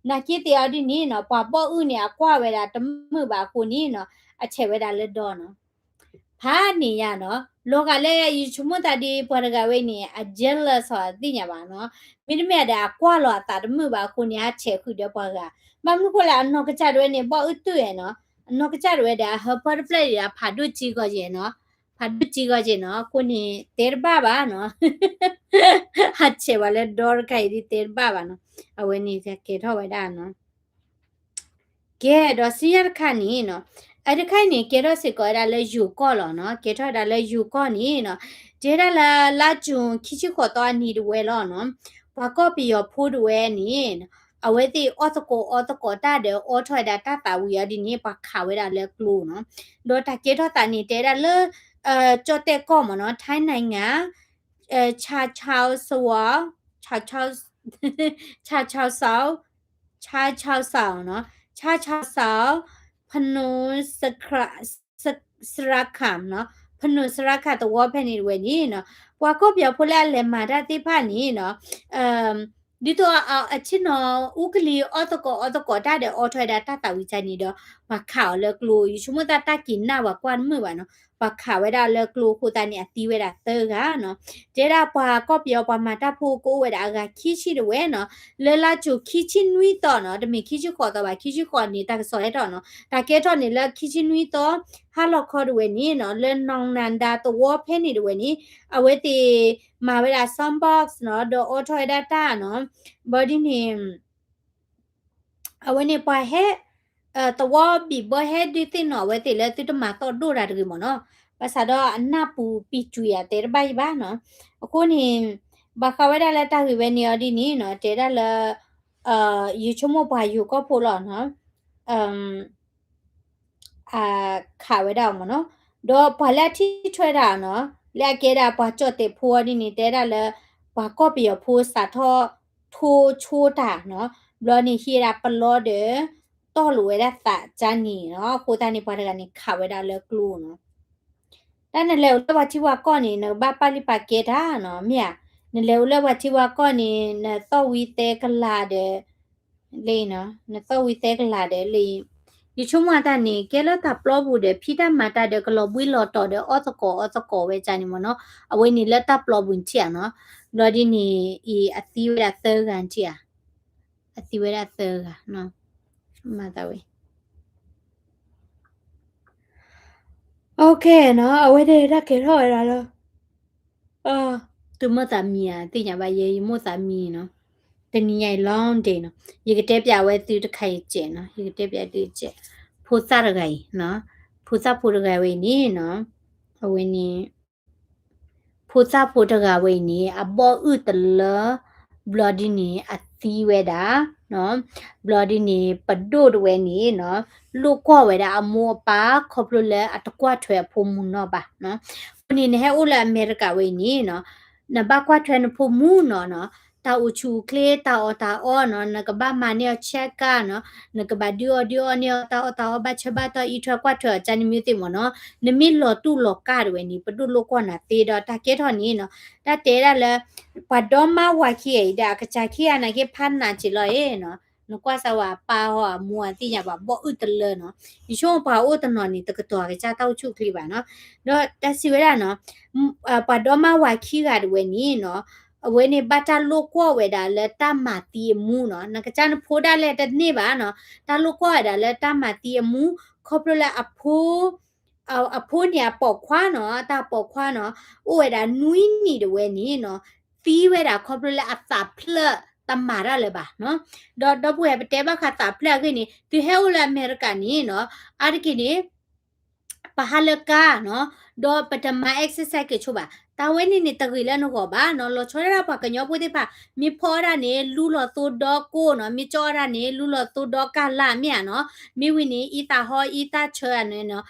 က့သ့ၣ်အီၤဒ်န့ၣ်နီၤ ပှၤဘီၣ်အုၣ်န့ၣ် အကွၢ်ဝဲဒၣ်တမုာ်ဘၣ်အဃိန့ၣ်နီၤ အဆဲးဝဲဒၣ်လၢဒီနီၤ. ဖးန့ၣ်ယါနီၤ လီၤဂာ်လၢယဆိကမိၣ်သးဒ်ပှၤတဂၤဝဲန့ၣ် အ jealous အီၤသ့ၣ်ညါဘၣ်နီၤ, မ့တမ့ၢ်ဒီးအကွၢ်လီၤအသးတမုာ်ဘၣ်အဃိန့ၣ် အဆဲးဃုာ်ဒီးပှၤဂၤ, ဘၣ်မနုၤဃိလဲၣ် အနီၢ်ကစၢ်တဝဲန့ၣ် ဘီၣ်အုၣ်တုၤဧါနီၤ, အနီၢ်ကစၢ်တဝဲဒီး အဟၢဖၢတဖျၢၣ်ဒီး အဖးဒိၣ်ကံဂီၤယဲၢ်နီၤ, ဖးဒိၣ်ကံဂီၤယဲၢ်နီၤ, အဃိန့ၣ် တဲတဘၣ်ဘၣ်နီၤ အဆဲးဝဲလၢဒီတခါအံၤဒ်တဲတဘၣ်ဘၣ်နီၤ, အဝဲန့ၣ်ကဲထီၣ်ဝဲဒၣ်နီၤ. ကဲဒီးစံးယါတခါန့ၣ်နီၤ, အတခါအံၤန့ၣ် ကဲထီၣ်စ့ၢ်ကီးဝဲဒၣ်လၢယိၤကီၢ်လီၤနီၤ, ကဲထီၣ်ဝဲဒၣ်လၢယိၤကီၢ်န့ၣ်နီၤ, တဲဒၣ်လၢလါကၠူၣ်ခံဆံဃိးသီအနံၤတဝဲလီၤနီၤ, ပှၤကီၢ်ပယီၤဖိတဝဲန့ၣ် အဝဲသ့ၣ်အီၣ်သကိးအီသကိးတၢ်ဒီး အီထီၣ်ဝဲဒၣ်တၢ်သးဝံၤအီၤဒ်န့ၣ် ပှၤခးဝဲဒၣ်လၢကျိနီၤ, ဒီးတၢ်ကဲထီၣ်သးန့ၣ် တဲဒၣ်လၢ ကၠီၣ်တဲၣ်ကီၢ်မ့ၢ်နီၤ, ထိုင်းနိုင်ငံ Chachoengsao နီၤ, Chachoengsao, Chachoengsao နီၤ, Chachoengsao, Phnom Sra-, Srakham နီၤ, Phnom Srakham သဝီဖဲန့ၣ်တဝဲန့ၣ်နီၤ, ပှၤကီၢ်ပယီၤဖိလၢအလဲၤမၤတၢ်သ့ၣ်တဖၣ်န့ၣ်နီၤ, ဒ်သိးအဆ့ၣ်နီၤအူကလံၤအီၣ်သကိးအီသကိးတၢ်ဒီး အီထီၣ်ဝဲဒၣ်တၢ်သးဝံၤန့ၣ်ဒီး ပှၤခးအီၤလၢကျိ ယဆိကမိၣ်သးတၢ်က့ၤနၢ်ပှၤကွၢ်တမုာ်ဘၣ်နီၤ, ပှၤခးဝဲဒၣ်လၢကျိအဃိသတးန့ၣ် အသံဝဲဒၣ်သၢဂၤနီၤ, တဲဒၣ်ပှၤကီၢ်ပယီၤပှၤမၤတၢ်ဖိကအိၣ်ဝဲဒၣ်အဂၤခံဆံတဝဲနီၤ, လၢလါကၠိၤခံဆံနွံသီနီၤ, တမ့ၢ်ခံဆံဃိးသီဘၣ်, ခံဆံဃိးန့ၣ် တၢ်ကစီၣ်ဟဲထီၣ်နီၤ, တၢ်ကဲထီၣ်န့ၣ်လၢခံဆံနွံသီ ဟါလီၤခီတဝဲန့ၣ်နီၤ, လၢနီၢ်နၤဒါသဝီဖဲန့ၣ်တဝဲန့ၣ်, အဝဲသ့ၣ်မၤဝဲဒၣ် sound box နီၤ, ဒီးအိးထီၣ်ဝဲဒၣ်တၢ်နီၤ, ဘျီဒ်န့ၣ် အဝဲန့ၣ်ပှၤဟဲ သဝီဘံၣ်ဘၢဟဲဒုးသ့ၣ်နီၣ်အဝဲသ့ၣ်လၢသုတမၤသီၣ်ဒိၣ်တၢ်တဂ့ၤမ့ၢ်နီၤ, ဘၣ်ဆၣ်ဒီးအနၢ်ပူၤပံၤကွံာ်အတဲတဘၣ်ယဘၣ်နီၤ, အဃိန့ၣ် ဘၣ်ဃးဝဲဒၣ်လၢတၢ်ဂ့ၢ်ဝဲန့ၣ်အီၤဒ်န့ၣ်နီၤ, တဲဒၣ်လၢ ယဆိကမိၣ်ပှၤယိၤကီၢ်ဖိလီၤနီၤ, ခးဝဲဒၣ်အီၤမ့ၢ်နီၤ, ဒီးပှၤလၢအထံၣ်ထွဲတၢ်နီၤ, လၢအကဲဒၣ်ပှၤကၠီၣ်တဲာ်ဖိအီၤဒ်န့ၣ် တဲဒၣ်လၢ ပှၤကီၢ်ပယီၤဖိစးထီၣ်ထိဆိတၢ်နီၤ, ဘျီန့ၣ်ဟံးဝဲဒၣ်ပလီဒီး တီၢ်လိာ်ဝဲဒၣ်သးကၢ်န့ၣ်နီၤ, အဃိသတးန့ၣ် ပှၤတဂၤန့ၣ် ခးဝဲဒၣ်လၢကျိနီၤ တၢ်နလဲၤအိၣ်လၢပှၤထံပှၤကီၢ်န့ၣ် နကဘၣ်ပာ်လုၢ်ပာ်ကဲတၢ်နီၤ, မ့ၢ်ဧါ, နလဲၤအိၣ်လၢပှၤထံပှၤကီၢ်န့ၣ် နသီၣ်ဝံသဲကလၤဒီး လၢ နသီၣ်ဝံသဲကလၤဒီးလၢ ယဆိကမိၣ်တၢ်န့ၣ် ကဲလၢတၢ်ပျီပူၤဒီး ဖံးတၢ်မၤတၢ်ဒီး ကလီၤဘှံးလီၤတီၤဒီး အီၣ်သကိးအီသကိးဝဲဒၣ်န့ၣ်မ့ၢ်နီၤ, အဝဲန့ၣ်လၢတၢ်ပျီပူၤထံၣ်ဧါနီၤ, ဘျီဒ်န့ၣ် အံၤအသံဝဲဒၣ်သၢဂၤထံၣ်ဧါ, အသံဝဲဒၣ်သၢဂၤ, မၤသးဝဲ OK နီၤ, အဝဲဒၣ်တၢ်ကဲထီၣ်ဝဲဒၣ်လၢ သုမိၣ်သးမံဧါ, သ့ၣ်ညါဘၣ်ယဲ ယမိၣ်သးမံနီၤ, တနံၤညါအံၤ long day နီၤ, ယကတဲပျးဝဲသုတခါယကဲးနီၤ, ယကတဲပျးသုကဲး, ဖိသၣ်တဂၤအံၤနီၤ, ဖိသၣ်ဖိတဂၤဝဲအံၤန့ၣ်နီၤ, အဝဲန့ၣ် ဖိသၣ်ဖိတဂၤဝဲအံၤန့ၣ် အဘီၣ်အုၣ်တလၢ, ဘျီဒ်န့ၣ် အသံဝဲဒၣ်, ဘျီဒ်န့ၣ် ပဒိၣ်တဝဲန့ၣ်နီၤ, လိာ်ကွီၢ်ဝဲဒၣ်အမိၢ်အပၢ် ခီဖျိလၢအတကွၢ်ထွဲအဖိမုၣ်နီၤဘၣ်နီၤ, အဃိန့ၣ် နဟဲအိၣ်လၢအမဲရကၤဝဲအံၤန့ၣ်နီၤ, နဘၣ်ကွၢ်ထွဲနဖိမုၣ်နီၤနီၤ, တၢ်အိၣ်ဆူၣ်အိၣ်ချ့ တၢ်အီၣ်တၢ်အီနီၤ, နကဘၣ်မၤန့ၢ်အီၤ check up နီၤ, နကဘၣ်ဒုးအီၣ်ဒုးအီန့ၢ်အီၤ တၢ်အီၣ်တၢ်အီ ဘၣ်ဆၢဘၣ်တီၢ် အံးထွဲကွၢ်ထွဲအီၤ ကန့ၣ်မ့ၢ်သ့ၣ်မ့ၢ်နီၤ, နမ့ၢ်လီၤတူၢ်လီၤကာ်တဝဲန့ၣ် ပဒိၣ်လိာ်ကွီၢ်နၤသ့ဒီး တၢ်ကဲထီၣ်န့ၣ်နီၤ, တၢ်တဲဒၣ်လၢ ပှၤဒီမါဝၤခံဂၤအံၤဒီး အကစၢ်ခံဂၤနာ်က့ ဖးနးက့ၤလီၤအံၤနီၤ, နကွၢ်စၢ်ဝဲအပၢ်ဟီအမိၢ်အသ့ၣ်ညါဘၣ် ဘီၣ်အုၣ်တလၢနီၤ, ယဆိကမိၣ်ပှၤအိၣ်တနီၤန့ၣ် တကတီၤအကစၢ်တၢ်အိၣ်ဆူၣ်အိၣ်ချ့ဘၣ်နီၤ, ဒီးတၢ်စံးဝဲဒၣ်နီၤ, ပှၤဒီမါဝၤခံဂၤတဝဲန့ၣ်နီၤ, အဝဲန့ၣ်ဘၣ်တၢ်လိာ်ကွီၢ်ဝဲဒၣ်လၢတၢ်မၤသံအမူနီၤ, နကစၢ်နဖိဒၣ်လဲာ်တန့ၢ်ဘၣ်နီၤ, တၢ်လိာ်ကွီၢ်ဝဲဒၣ်လၢတၢ်မၤသံအမူ, ခီဖျိလၢအဖိ အဖိန့ၣ်အပိာ်ခွါနီၤ, တၢ်ပိာ်ခွါနီၤ, အိၣ်ဝဲဒၣ်နွံနံၣ်တဝဲန့ၣ်နီၤ, သံဝဲဒၣ်ခီဖျိလၢအသးဖျၢၣ်တမၤတၢ်လၢၤဘၣ်နီၤ, ဒီးဒီပုၢ်ဝဲၢ် ပတဲဘၣ်ဃးသးဖျၢၣ်အဂ့ၢ်န့ၣ် သုဟဲအိၣ်လၢအမဲရကၤန့ၣ်နီၤ, အါတက့ၢ်န့ၣ် ပဟးလၢကါနီၤ, ဒီးပတမၤ exercise က့ၤဆိဘၣ်, တၢ်ဝဲန့ၣ်န့ၣ် တဂ့ၤလၢနဂီၢ်ဘၣ်နီၤ, လီၤဆီဒၣ်တၢ်ပှၤကညီဖိသ့ၣ်တဖၣ် မ့ၢ်ဖီအီၣ်ဒၣ်န့ၣ် လူလီၤသိဒီကိးနီၤ, မ့ၢ်ကၠီအီၣ်ဒၣ်န့ၣ် လူလီၤသိဒီကၢ်လၢ်မ့ၢ်ဧါနီၤ, မ့ၢ်ဝံၤန့ၣ် အံသးဟီအံသးဆၢဧါန့ၣ်နီၤ,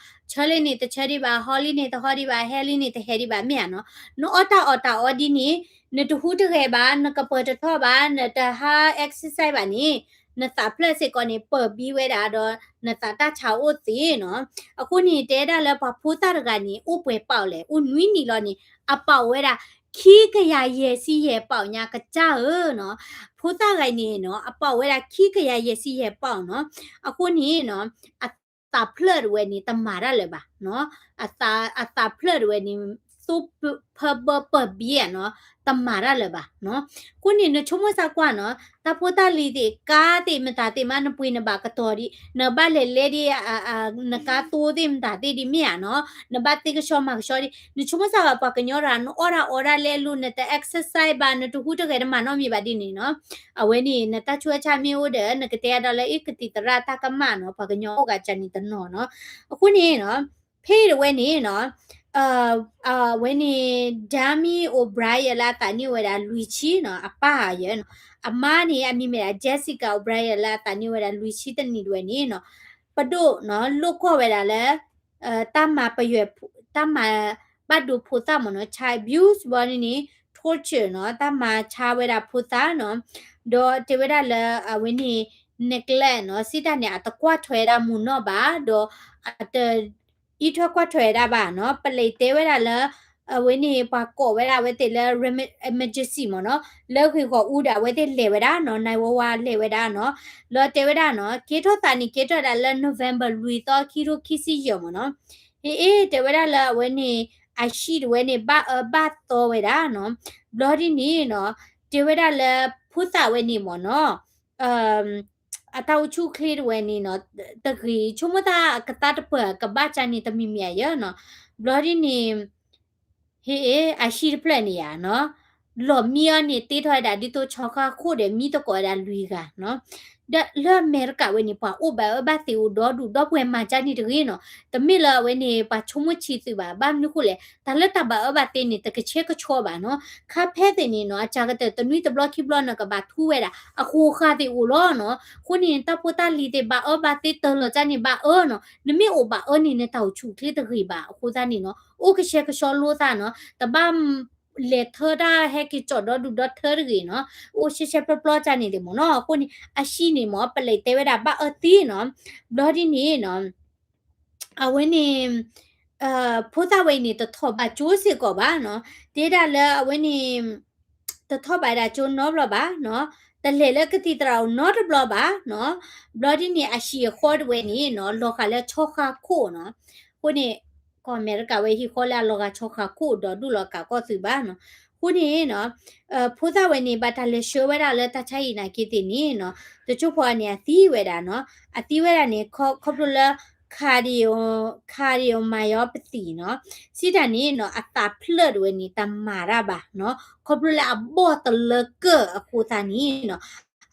ဆၢလံန့ၣ်တဆၢဒံးဘၣ်, ဟီလံန့ၣ်တဟီဒံးဘၣ်, ဟဲလံန့ၣ်တဟဲဒံးဘၣ်မ့ၢ်ဧါနီၤ, နအီၣ်တၢ်အီၣ်တၢ်အီဒ်န့ၣ် နတဟူးတဂဲၤဘၣ်, နကပၢၤတထီၣ်ဘၣ်, နတဟး exercise ဘၣ်န့ၣ် နသးဖျၢၣ်စ့ၢ်ကီးန့ၣ် ပၢၤဘံဝဲဒၣ်ဒီး နသးတၢ်ဆါအိၣ်သ့နီၤ, အဃိန့ၣ် တဲဒၣ်လၢပှၤဖိသၣ်တဂၤန့ၣ် အိၣ်ပှဲၤပီၣ်လဲၣ်, အိၣ်နွံနံၣ်လီၤန့ၣ် အပီၣ်ဝဲဒၣ် ခံကယၤယဲၢ်ဆံယဲၢ်ပီၣ်ညါကစၢ်ဧၢနီၤ, ဖိသၣ်တဂၤန့ၣ်နီၤ အပီၣ်ဝဲဒၣ်ခံကယၤယဲၢ်ဆံယဲၢ်ပီၣ်နီၤ, အဃိန့ၣ်နီၤ အသးဖျၢၣ်တဝဲန့ၣ် တမၤတၢ်လၢၤဘၣ်နီၤ, အသး အသးဖျၢၣ်တဝဲန့ၣ် သိဖၢဘၢပၢၤဘံဧါနီၤ, တမၤတၢ်လၢၤဘၣ်နီၤ, အဃိန့ၣ် နဆိကမိၣ်စၢ်ကွၢ်နီၤ, တၢ်ဖိတၢ်လံၤသ့ၣ် ကါသ့ၣ်မတၤသ့ၣ်မး နပှ့ၤနဘၣ်ကတီၤဒံး, နဘၣ်လဲၤလဲဒံး နကါသိသ့ၣ်မတၤသ့ၣ်ဒံးမ့ၢ်ဧါနီၤ, နဘၣ်သ့ကဆှီမၤကဆှီဒံး, နဆိကမိၣ်စၢ်ဘၣ်ပှၤကညီတဂၤ နအီၣ်တၢ်အီတၢ်လဲၤအလိၤ နတ exercise ဘၣ် နတဟူးတဂဲၤတမၤနီတမံၤဘၣ်ဒ်န့ၣ်နီၤ, အဝဲန့ၣ် နတၢ်ဆူးအဆါမ့ၢ်အိၣ်ဒီး နကတဲအါဒီးလၢအ့ၣ်ကသံၣ်သရၣ်တၢ်ကမၣ်နီၤ, ပှၤကညီအိၣ်ဂၤကၢန့ၣ်တနီၤနီၤ, အဃိန့ၣ်နီၤ ဖဲအံၤတဝဲန့ၣ်နီၤ, အဝဲန့ၣ် Danny O'Brien လၢအသးနံၣ်ဝဲဒၣ်လွံၢ်ဆံနီၤ, အပၢ်ယဲနီၤ, အမါန့ၣ် အမံၤမ့ၢ်ဒၣ် Jessica O'Brien လၢအသးနံၣ်ဝဲဒၣ်လွံၢ်ဆံတနံၣ်တဝဲန့ၣ်နီၤ, ပဒိၣ်နီၤ လိာ်ကွီၢ်ဝဲဒၣ်လၢ တၢ်မၤပယွဲၢ် တၢ်မၤဘၣ်ဒိဖိသၣ်မ့ၢ်နီၤ, child abuse ဘၣ်န့ၣ်န့ၣ် torture နီၤ, တၢ်မၤဆါဝဲဒၣ်ဖိသၣ်နီၤ, ဒီးတဲဝဲဒၣ်လၢအဝဲန့ၣ် neglect နီၤ, စံးတၢ်န့ၣ် အတကွၢ်ထွဲဒၣ်မုၢ်နီၢ်ဘၣ်, ဒီးအတ အံးထွဲကွၢ်ထွဲဒၣ်ဘၣ်နီၤ, ပလံးတဲဝဲဒၣ်လၢ အဝဲန့ၣ် ပှၤကိးဝဲဒၣ်အဝဲသ့ၣ်လၢ emergency မ့ၢ်နီၤ, လၢဂ့ၢ်ဂီၢ်အူဒီး အဝဲသ့ၣ်လဲၤဝဲဒၣ်နီၤ, နၢၤဝါဝါလဲၤဝဲဒၣ်နီၤ, လီၤတဲဝဲဒၣ်နီၤ, က့ထီၣ်သးန့ၣ် က့ထီၣ်ဒၣ်လၢ November လွံၢ်သီ ခံကထိခံဆံယဲၢ်မ့ၢ်နီၤ. ဟ့ၣ် တဲဝဲဒၣ်လၢအဝဲန့ၣ် အဟံၣ်တဝဲန့ၣ် ဘၣ်အၢဘၣ်သီဝဲဒၣ်နီၤ. ဘျီဒ်န့ၣ်နီၤ, တဲဝဲဒၣ်လၢ ဖိသၣ်ဝဲန့ၣ်မ့ၢ်နီၤ, အတၢ်အိၣ်ဆူၣ်အိၣ်ချ့တဝဲန့ၣ်နီၤ, တဂ့ၤ ဆိကမိၣ်တၢ်ကသါတပၢၢ်ကဘၣ်ကၢန့ၣ် တမံၤမံၤဧါယဲနီၤ. ဘျီဒ်န့ၣ် ဟ့ၣ် အဟံၣ်တဖျၢၣ်န့ၣ်ဧါနီၤ, လီၢ်မံအီၤန့ၣ် တ့ထီၣ်ဝဲဒၣ်ဒ်သိးဆီဃါခိၣ်ဒီး မံသကိးဝဲဒၣ်လွံၢ်ဂၤနီၤ. ဒီးလၢအမဲရကၤဝဲန့ၣ် ပှၤအိၣ်ဘၣ်အၢဘၣ်သီအိၣ်ဒီဒူၣ်ဒီပုၢ်ဝဲၢ်မၤကၢန့ၣ်တဂ့ၤနီၤ. တမ့ၢ်လၢအဝဲန့ၣ် ပှၤဆိကမိၣ်ဆံးသုးဘၣ်. ဘၣ်မနုၤဃိလဲၣ်, တၢ်လၢတၢ်ဘၣ်အၢဘၣ်သီန့ၣ် တကဆှဲကဆှီဘၣ်နီၤ. ခါဖဲသ့ၣ်န့ၣ်နီၤ, အစှၤကတၢၢ်တနွံတဘျီခံဘျီ နကဘၣ်ထူဝဲဒၣ် အဃိးဃာ်သ့ၣ်အိၣ်လီၤနီၤ. အဃိန့ၣ် တၢ်ဖိတၢ်လံၤသ့ၣ် ဘၣ်အၢဘၣ်သီတၢ်လီၤကၢန့ၣ် ဘၣ်အၢနီၤ. နမ့ၢ်အိၣ်ဘၣ်အၢန့ၣ် နတၢ်အိၣ်ဆူၣ်အိၣ်ချ့တဂ့ၤဘၣ်. အဃိသတးန့ၣ်နီၤ, အိၣ်ကဆှဲကဆှီလိာ်သးနီၤ, တဘၣ် လဲၤထၢတၢ်ဟဲက့ၤကၠီၣ်ဒီဒူၣ်ဒီထၢတဂ့ၤနီၤ, အိၣ်ရှဲရှဲပျီပျီကၢန့ၣ်သ့ၣ်မ့ၢ်နီၤ. အဃိန့ၣ် အဟံၣ်န့ၣ်မ့ၢ် ပလဲၤတဲဝဲဒၣ်ဘၣ်အၢသံနီၤ. ဘျီဒ်န့ၣ်နီၤ, အဝဲန့ၣ် ဖိသၣ်ဝဲအံၤန့ၣ် တထီၣ်ဘၣ်ကၠိစ့ၢ်ကီးဘၣ်နီၤ. တဲဒၣ်လၢအဝဲန့ၣ် တထီၣ်ဘၣ်ဒၣ်ကၠိနီတဘျီဘၣ်နီၤ, တလဲၤလၢကသံၣ်သရၣ်အိၣ်နီတဘျီဘၣ်နီၤ. ဘျီဒ်န့ၣ် အဟံၣ်အဃီတဝဲန့ၣ်နီၤ, လီၤဃာ်လၢဆီဃါခိၣ်နီၤ. အဃိန့ၣ် ကီၢ်အမဲရကၤဝဲဟံၣ်ဃီလၢအလီၤဂာ်ဆီဃါခိၣ်ဒီဒူၣ်လီၤကးကီၢ်သုးဘၣ်နီၤ. အဃိန့ၣ်နီၤ, ဖိသၣ်ဝဲန့ၣ် ဘၣ်တၢ်လဲၤဆှၢဝဲဒၣ်လၢတၢ်ဆါဟံၣ်နာ်က့သ့ၣ်န့ၣ်နီၤ, တစိၢ်ဖိန့ၣ် အသံဝဲဒၣ်နီၤ. အသံဝဲဒၣ်န့ၣ် ခီဖျိလၢ cardio, cardiomyopathy နီၤ, စံးတၢ်န့ၣ်နီၤ, အသးဖျၢၣ်တဝဲန့ၣ် တမၤတၢ်ဘၣ်နီၤ, ခီဖျိလၢအဘီၣ်တလၢကၢၢ်အဃိသတးန့ၣ်နီၤ,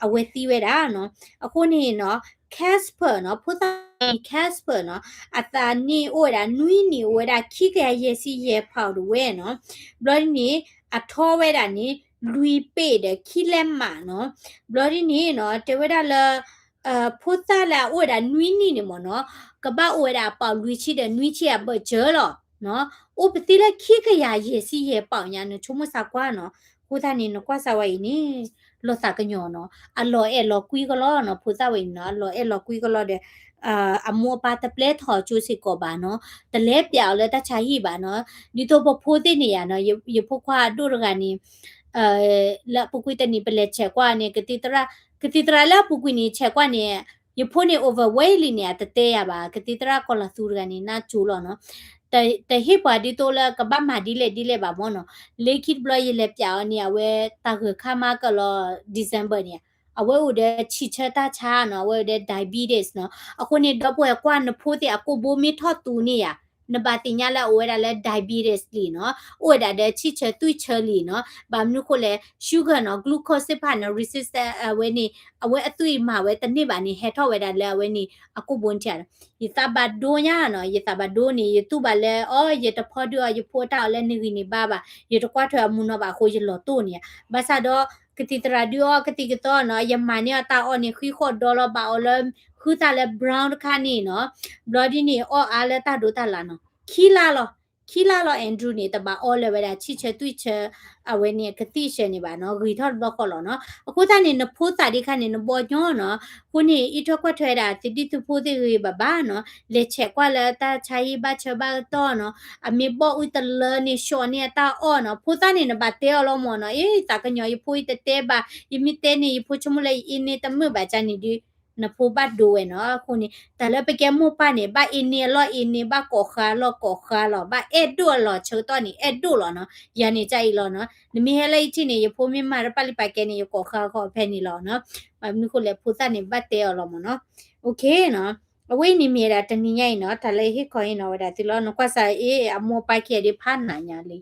အဝဲသံဝဲဒၣ်နီၤ. အဃိန့ၣ်နီၤ, Casper နီၤ, ဖိသၣ် Casper နီၤ, အသးနံၣ်အိၣ်ဝဲဒၣ် နွံနံၣ်အိၣ်ဝဲဒၣ် ခံကယၤယဲၢ်ဆံယဲၢ်ဖးတဝဲနီၤ. ဘျီဒ်န့ၣ် အထီဝဲဒၣ်န့ၣ် လွံၢ်ပ့ၣ်ဒီးခံလဲးမးနီၤ. ဘျီဒ်န့ၣ်နီၤ, တဲဝဲဒၣ်လၢ ဖိသၣ်လၢအအိၣ်ဝဲဒၣ်နွံနံၣ်န့ၣ်မ့ၢ်နီၤ, ကဘၣ်အိၣ်ဝဲဒၣ်အပီၣ်လွံၢ်ဆံဒီးနွံဆံအဘၢၣ်စၢၤလီၤ. အိၣ်ပသံလၢခံကယၤယဲၢ်ဆံယဲၢ်ပီၣ်ညါ, နဆိကမိၣ်သးကွၢ်နီၤ. အဃိသတးန့ၣ် နကွၢ်စၢ်ဝဲအံၤန့ၣ် လီၤသးကညီၤနီၤ, အလီၤအဲၣ်လီၤကွံကလီနီၤ, ဖိသၣ်ဝဲအံၤနီၤ, အလီၤအဲၣ်လီၤကွံကလီဒီး အမိၢ်အပၢ်တပျဲထီၣ်ကၠိစ့ၢ်ကီးဘၣ်နီၤ, တလဲၤပျးအီၤလၢတၢ်ဆါဟံၣ်ဘၣ်နီၤ. ဒ်သိးပဖိသ့ၣ်န့ၣ်ယါနီၤ, ယဖိခွါအဒိၣ်တဂၤန့ၣ် လၢအပူၤကွံာ်တနံၤ ပလဲၤဆဲးကွၢ်န့ၣ် ကသံၣ်သရၣ်, ကသံၣ်သရၣ်လၢအပူၤကွံာ်န့ၣ် ဆဲးကွၢ်န့ၣ် ယဖိန့ၣ် overweight လံန့ၣ် အတတဲယၤဘၣ်, ကသံၣ်သရၣ်ကီၤလၤသူတဂၤန့ၣ် နၢ်ကၠိလီၤနီၤ. တဟ့ၣ်ပှၤဒ်သိးလၢကဘၣ်မၤဒ်လဲၣ်ဒ်လဲၣ်ဘၣ်မ့ၢ်နီၤ. လၢခံတဘျီယလဲၤပျးအီၤန့ၣ် အဝဲတၢ်ဂၢၢ်ခါမၤကလီၤ December န့ၣ်, အဝဲအိၣ်ဒီးဆံၣ်ဆၢတၢ်ဆါနီၤ, အဝဲအိၣ်ဒီး diabetes နီၤ. အဃိန့ၣ် ဒီပုၢ်ဝဲၢ်ကွၢ်နဖိသ့ၣ်အကိာ်ဘိမ့ၢ်ထီၣ်သူန့ၣ်ယါ နဘၣ်သ့ၣ်ညါလၢအအိၣ်ဝဲဒၣ်လၢ diabetes လံနီၤ, အိၣ်ဝဲဒၣ်ဒီးဆံၣ်ဆၢသွံၣ်ဆၢလံနီၤ. ဘၣ်မနုၤဃိလဲၣ် sugar နီၤ, glucose သ့ၣ်တဖၣ်န့ၣ် resistant အဝဲန့ၣ် အဝဲအသွံၣ်မၤဝဲတန့ၢ်ဘၣ်န့ၣ် ဟဲထီၣ်ဝဲဒၣ်လၢအဝဲန့ၣ် အကိာ်ဘိန့ၣ်ဧါ. ယသးဘၣ်ဒိညါနီၤ, ယသးဘၣ်ဒိန့ၣ် ယတူၢ်ဘၣ်လၢ အီ ယတဖီဒုးအီၤ ယဖိအတၢ်အီၣ်လၢနဂံၢ်န့ၣ်ဘါဘၣ်, ယတကွၢ်ထွဲအမူနီၤဘၣ်အဃိ ယလီၤတိၢ်န့ၣ်ဧါ. ဘၣ်ဆၣ်ဒီး ကသံၣ်သရၣ်ဒုးအီကသံၣ်ကသီနီၤ, ယမၤန့ၢ်အီၤတၢ်အီၣ်န့ၣ် ဃံဃီၣ်ဒီလီၤ, ဘၣ်အီၣ်လၢ ဃုသၣ်လၢ brown တခါန့ၣ်နီၤ. ဘျီဒ်န့ၣ် အီၣ်အါလၢတၢ်ဒိးတၢ်လၣ်နီၤ, ခံလါလီၤ, ခံလါလီၤ Andrew န့ၣ် တဘၣ်အီလၢၤဝဲဒၣ် ဆံၣ်ဆၢသွံၣ်ဆၢ အဝဲန့ၣ် ကသံၣ်ဆၢန့ၣ်ဘၣ်နီၤ, ဂ့ၤထီၣ်တဘျီဃီလီၤနီၤ. အဃိသတးန့ၣ် နဖိသၣ်ဒ်ခါန့ၣ် နဘီညီနီၤ. အဃိန့ၣ် အံးထွဲကွၢ်ထွဲဒၣ်သဒံၣ်သူဖိသ့ၣ်ဂ့ၤဘၣ်ဘၣ်နီၤ, လဲၤဆဲးကွၢ်လၢတၢ်ဆါဟံၣ်ဘၣ်ဆၢဘၣ်ကတီၢ်နီၤ. အမ့ၢ်ဘီၣ်အုၣ်တလၢန့ၣ် ဆှီန့ၢ်အတၢ်အီၣ်နီၤ. ဖိသၣ်န့ၣ် နဘၣ်တဲအီၤလီၤမ့ၢ်နီၤ, အ့ သးကညီၤ ယဖိအံၤတတဲဘၣ်, ယမ့ၢ်တဲန့ၣ် ယဖိဆိကမိၣ်လၢယအ့န့ၢ်တမုာ်ဘၣ်ကၢန့ၣ်ဒုး နဖိဘၣ်ဒိဝဲနီၤ. အဃိန့ၣ် တၢ်လၢပကဲမိၢ်ပၢ်န့ၣ် ဘၣ်အ့န့ၢ်အလီၢ်အ့န့ၢ်, ဘၣ်ကိးဃာ်အလီၢ်ကိးဃာ်လီၤ, ဘၣ်အဲၣ်ဒိၣ်အလီၢ်ဆၢကတီၢ်န့ၣ် အဲၣ်ဒိၣ်လီၤနီၤ. ယၤန့ၣ်ကအံၤလီၤနီၤ. နမ့ၢ်ဟဲလၢယထံၣ်န့ၣ် ယဖိမ့ၢ်မၤတၢ်ပာ်လုၢ်ပာ်ကဲန့ၣ် ယကိးဃာ်ဃီဖဲန့ၣ်လီၤနီၤ. ဘၣ်မနုၤဃိလဲၣ် ဖိသၣ်န့ၣ် ဘၣ်တဲအီၤလီၤမ့ၢ်နီၤ. အ အဝဲအံၤန့ၣ်မ့ၢ်ဒၣ်တနံၤညါအံၤနီၤ, တၢ်လၢယဟ့ၣ်ခီဟ့ၣ်နီၤဝဲဒၣ်သုလီၤ. နကွၢ်စၢ်အ့ၣ် အမိၢ်ပၢ်ခံဂၤဒ်ဖးနးညါလံ,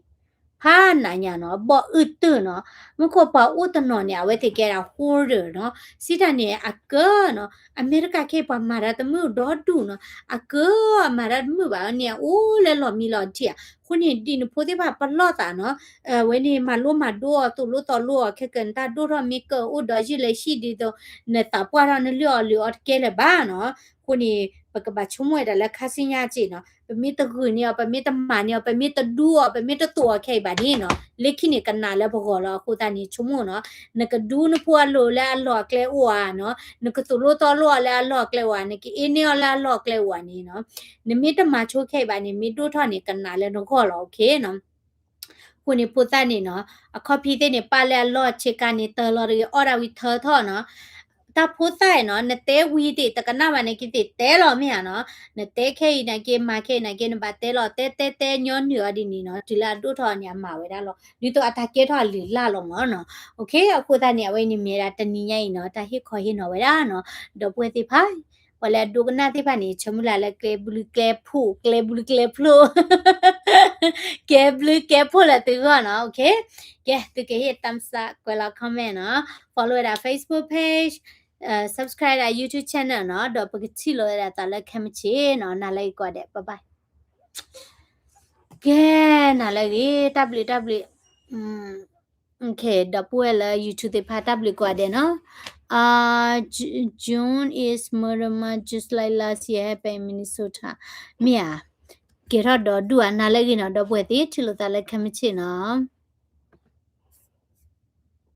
ဖးနးညါနီၤ, ဘီၣ်အုၣ်တၢၢ်နီၤ. မူခိၣ်ပှၤအိၣ်တနီၤန့ၣ် အဝဲသ့ၣ်ကဲဒၣ် hoarder နီၤ, စံးတၢ်န့ၣ် အကၢနီၤ. အမဲရကၤခဲအံၤ ပှၤမၤတၢ်တမုာ်ဒီဒူၣ်နီၤ, အကၢအမၤတၢ်တမုာ်ဘၣ်န့ၣ် အအိၣ်လၢလီၢ်မံလီၢ်ထံဧါ. အဃိန့ၣ် ဒ်နဖိသ့ၣ်တဖၣ်ပလီၢ်သးနီၤ, အဝဲန့ၣ် မၤလိမၤဒိအီၤ သိၣ်လိသီလိအီၤ ခဲကနတၢ်ဒိၣ်ထီၣ်မ့ၢ်ကၢအိၣ်ဒီးယုၢ်လၢဟံၣ်ဒ်သိး နသးပှၢ်ထီၣ်နလုၢ်အီၣ်လုၢ်အီတကဲလၢၤဘၣ်နီၤ. အဃိန့ၣ် ပကဘၣ်ဆိကမိၣ်ဝဲဒၣ်လၢခါဆူညါစ့ၢ်နီၤ, ပမ့ၢ်တဂုာ်န့ၢ်အီၤ ပမ့ၢ်တမၤန့ၢ်အီၤ ပမ့ၢ်တဒူအီၤ ပမ့ၢ်တသိၣ်အီၤခဲအံၤဘၣ်န့ၣ်နီၤ, လၢခံန့ၣ်ကနးလၢပဂီၢ်လီၤ. အဃိသတးန့ၣ် ဆိကမိၣ်နီၤ, နကဒူနဖိအလိၤလၢအလီၢ်အကျဲအိၣ်ဧါနီၤ, နကသိၣ်လိသီလိအီၤလၢအလီၢ်အကျဲအိၣ်ဧါ, နကအ့န့ၢ်အီၤလၢအလီၢ်အကျဲအိၣ်ဧါန့ၣ်နီၤ, နမ့ၢ်တမၤဆိခဲအံၤဘၣ်န့ၣ် မ့ၢ်ဒိၣ်ထီၣ်န့ၣ် ကနးလၢနဂီၢ်လီၤ. အဃိနီၤ အဃိန့ၣ်ဖိသၣ်န့ၣ်နီၤ အခီၣ်ဖံးသ့ၣ်န့ၣ် ပာ်လၢအလီၢ်ဆ့ကၤန့ၣ် တၢ်လီၤတဂ့ၤ အီၣ်ဒၣ်ဝံၤထၢထီၣ်နီၤ. တၢ်ဖိသၣ်နီၤ နတဲဝံၤသ့ၣ် တကနၣ်ဘၣ်န့ၣ်က့သ့ၣ် တဲလီၤမ့ၢ်ဧါနီၤ. နတဲခဲအံၤန့ၣ်က့ မၤခဲအံၤန့ၣ်က့ နဘၣ်တဲလီၤ တဲတဲတဲညီနုၢ်အီၤဒ်န့ၣ်နီၤ တုၤလၢအဒိၣ်ထီၣ်န့ၣ် အမၤဝဲဒၣ်လီၤ. ဒ်သိးအတၢ်ကဲထီၣ်အလုၢ်အလၢ်လီၤမ့ၢ်နီၤ. အဃိသတးန့ၣ် အဝဲန့ၣ်မ့ၢ်ဒၣ်တနံၤညါအံၤနီၤ တၢ်ဟ့ၣ်ခီဟ့ၣ်နီၤဝဲဒၣ်နီၤ ဒီပုၢ်ဝဲၢ်သ့ၣ်တဖၣ် ပှၤလၢအဒိကနၣ်သ့ၣ်တဖၣ်န့ၣ် ဆၢမုၢ်လၢ်လၢကျဲဘျုးကျဲဖှိၣ် ကျဲဘျုးကျဲဖှိၣ် ကဲဘျုးကဲဖှိၣ်လၢသုဂီၢ်နီၤ. ကဲ သုကဟ့ၣ် thumbs up ကွဲးလီၤ comment နီၤ follow ဝဲဒၣ် Facebook page, subscribe ဒၣ် YouTube channel နီၤ ဒီးပကထံၣ်လိာ်ဝဲဒၣ်သးလၢခဲမုၢ်ဆ့ၣ်နီၤ နၤလၢအဂ့ၤကိးဂၤဒဲး bye bye. ကဲ နၤလၢအဂ့ၤ တၢ်ဘျုးတၢ်ဘျုး ဒီပုၢ်ဝဲၢ်လၢ YouTube သ့ၣ်တဖၣ် တၢ်ဘျုးကိးဂၤဒဲးနီၤ. June is Mi'kmaq, just like last year happened in Minnesota. မ့ၢ်ဧါ. ကဲထီၣ်ဒီဒူၣ်ဧါ နၤလၢအဂ့ၤနီၤ ဒီပုၢ်ဝဲၢ်သ့ၣ် ထံၣ်လိာ်သးလၢခဲမုၢ်ဆ့ၣ်နီၤ.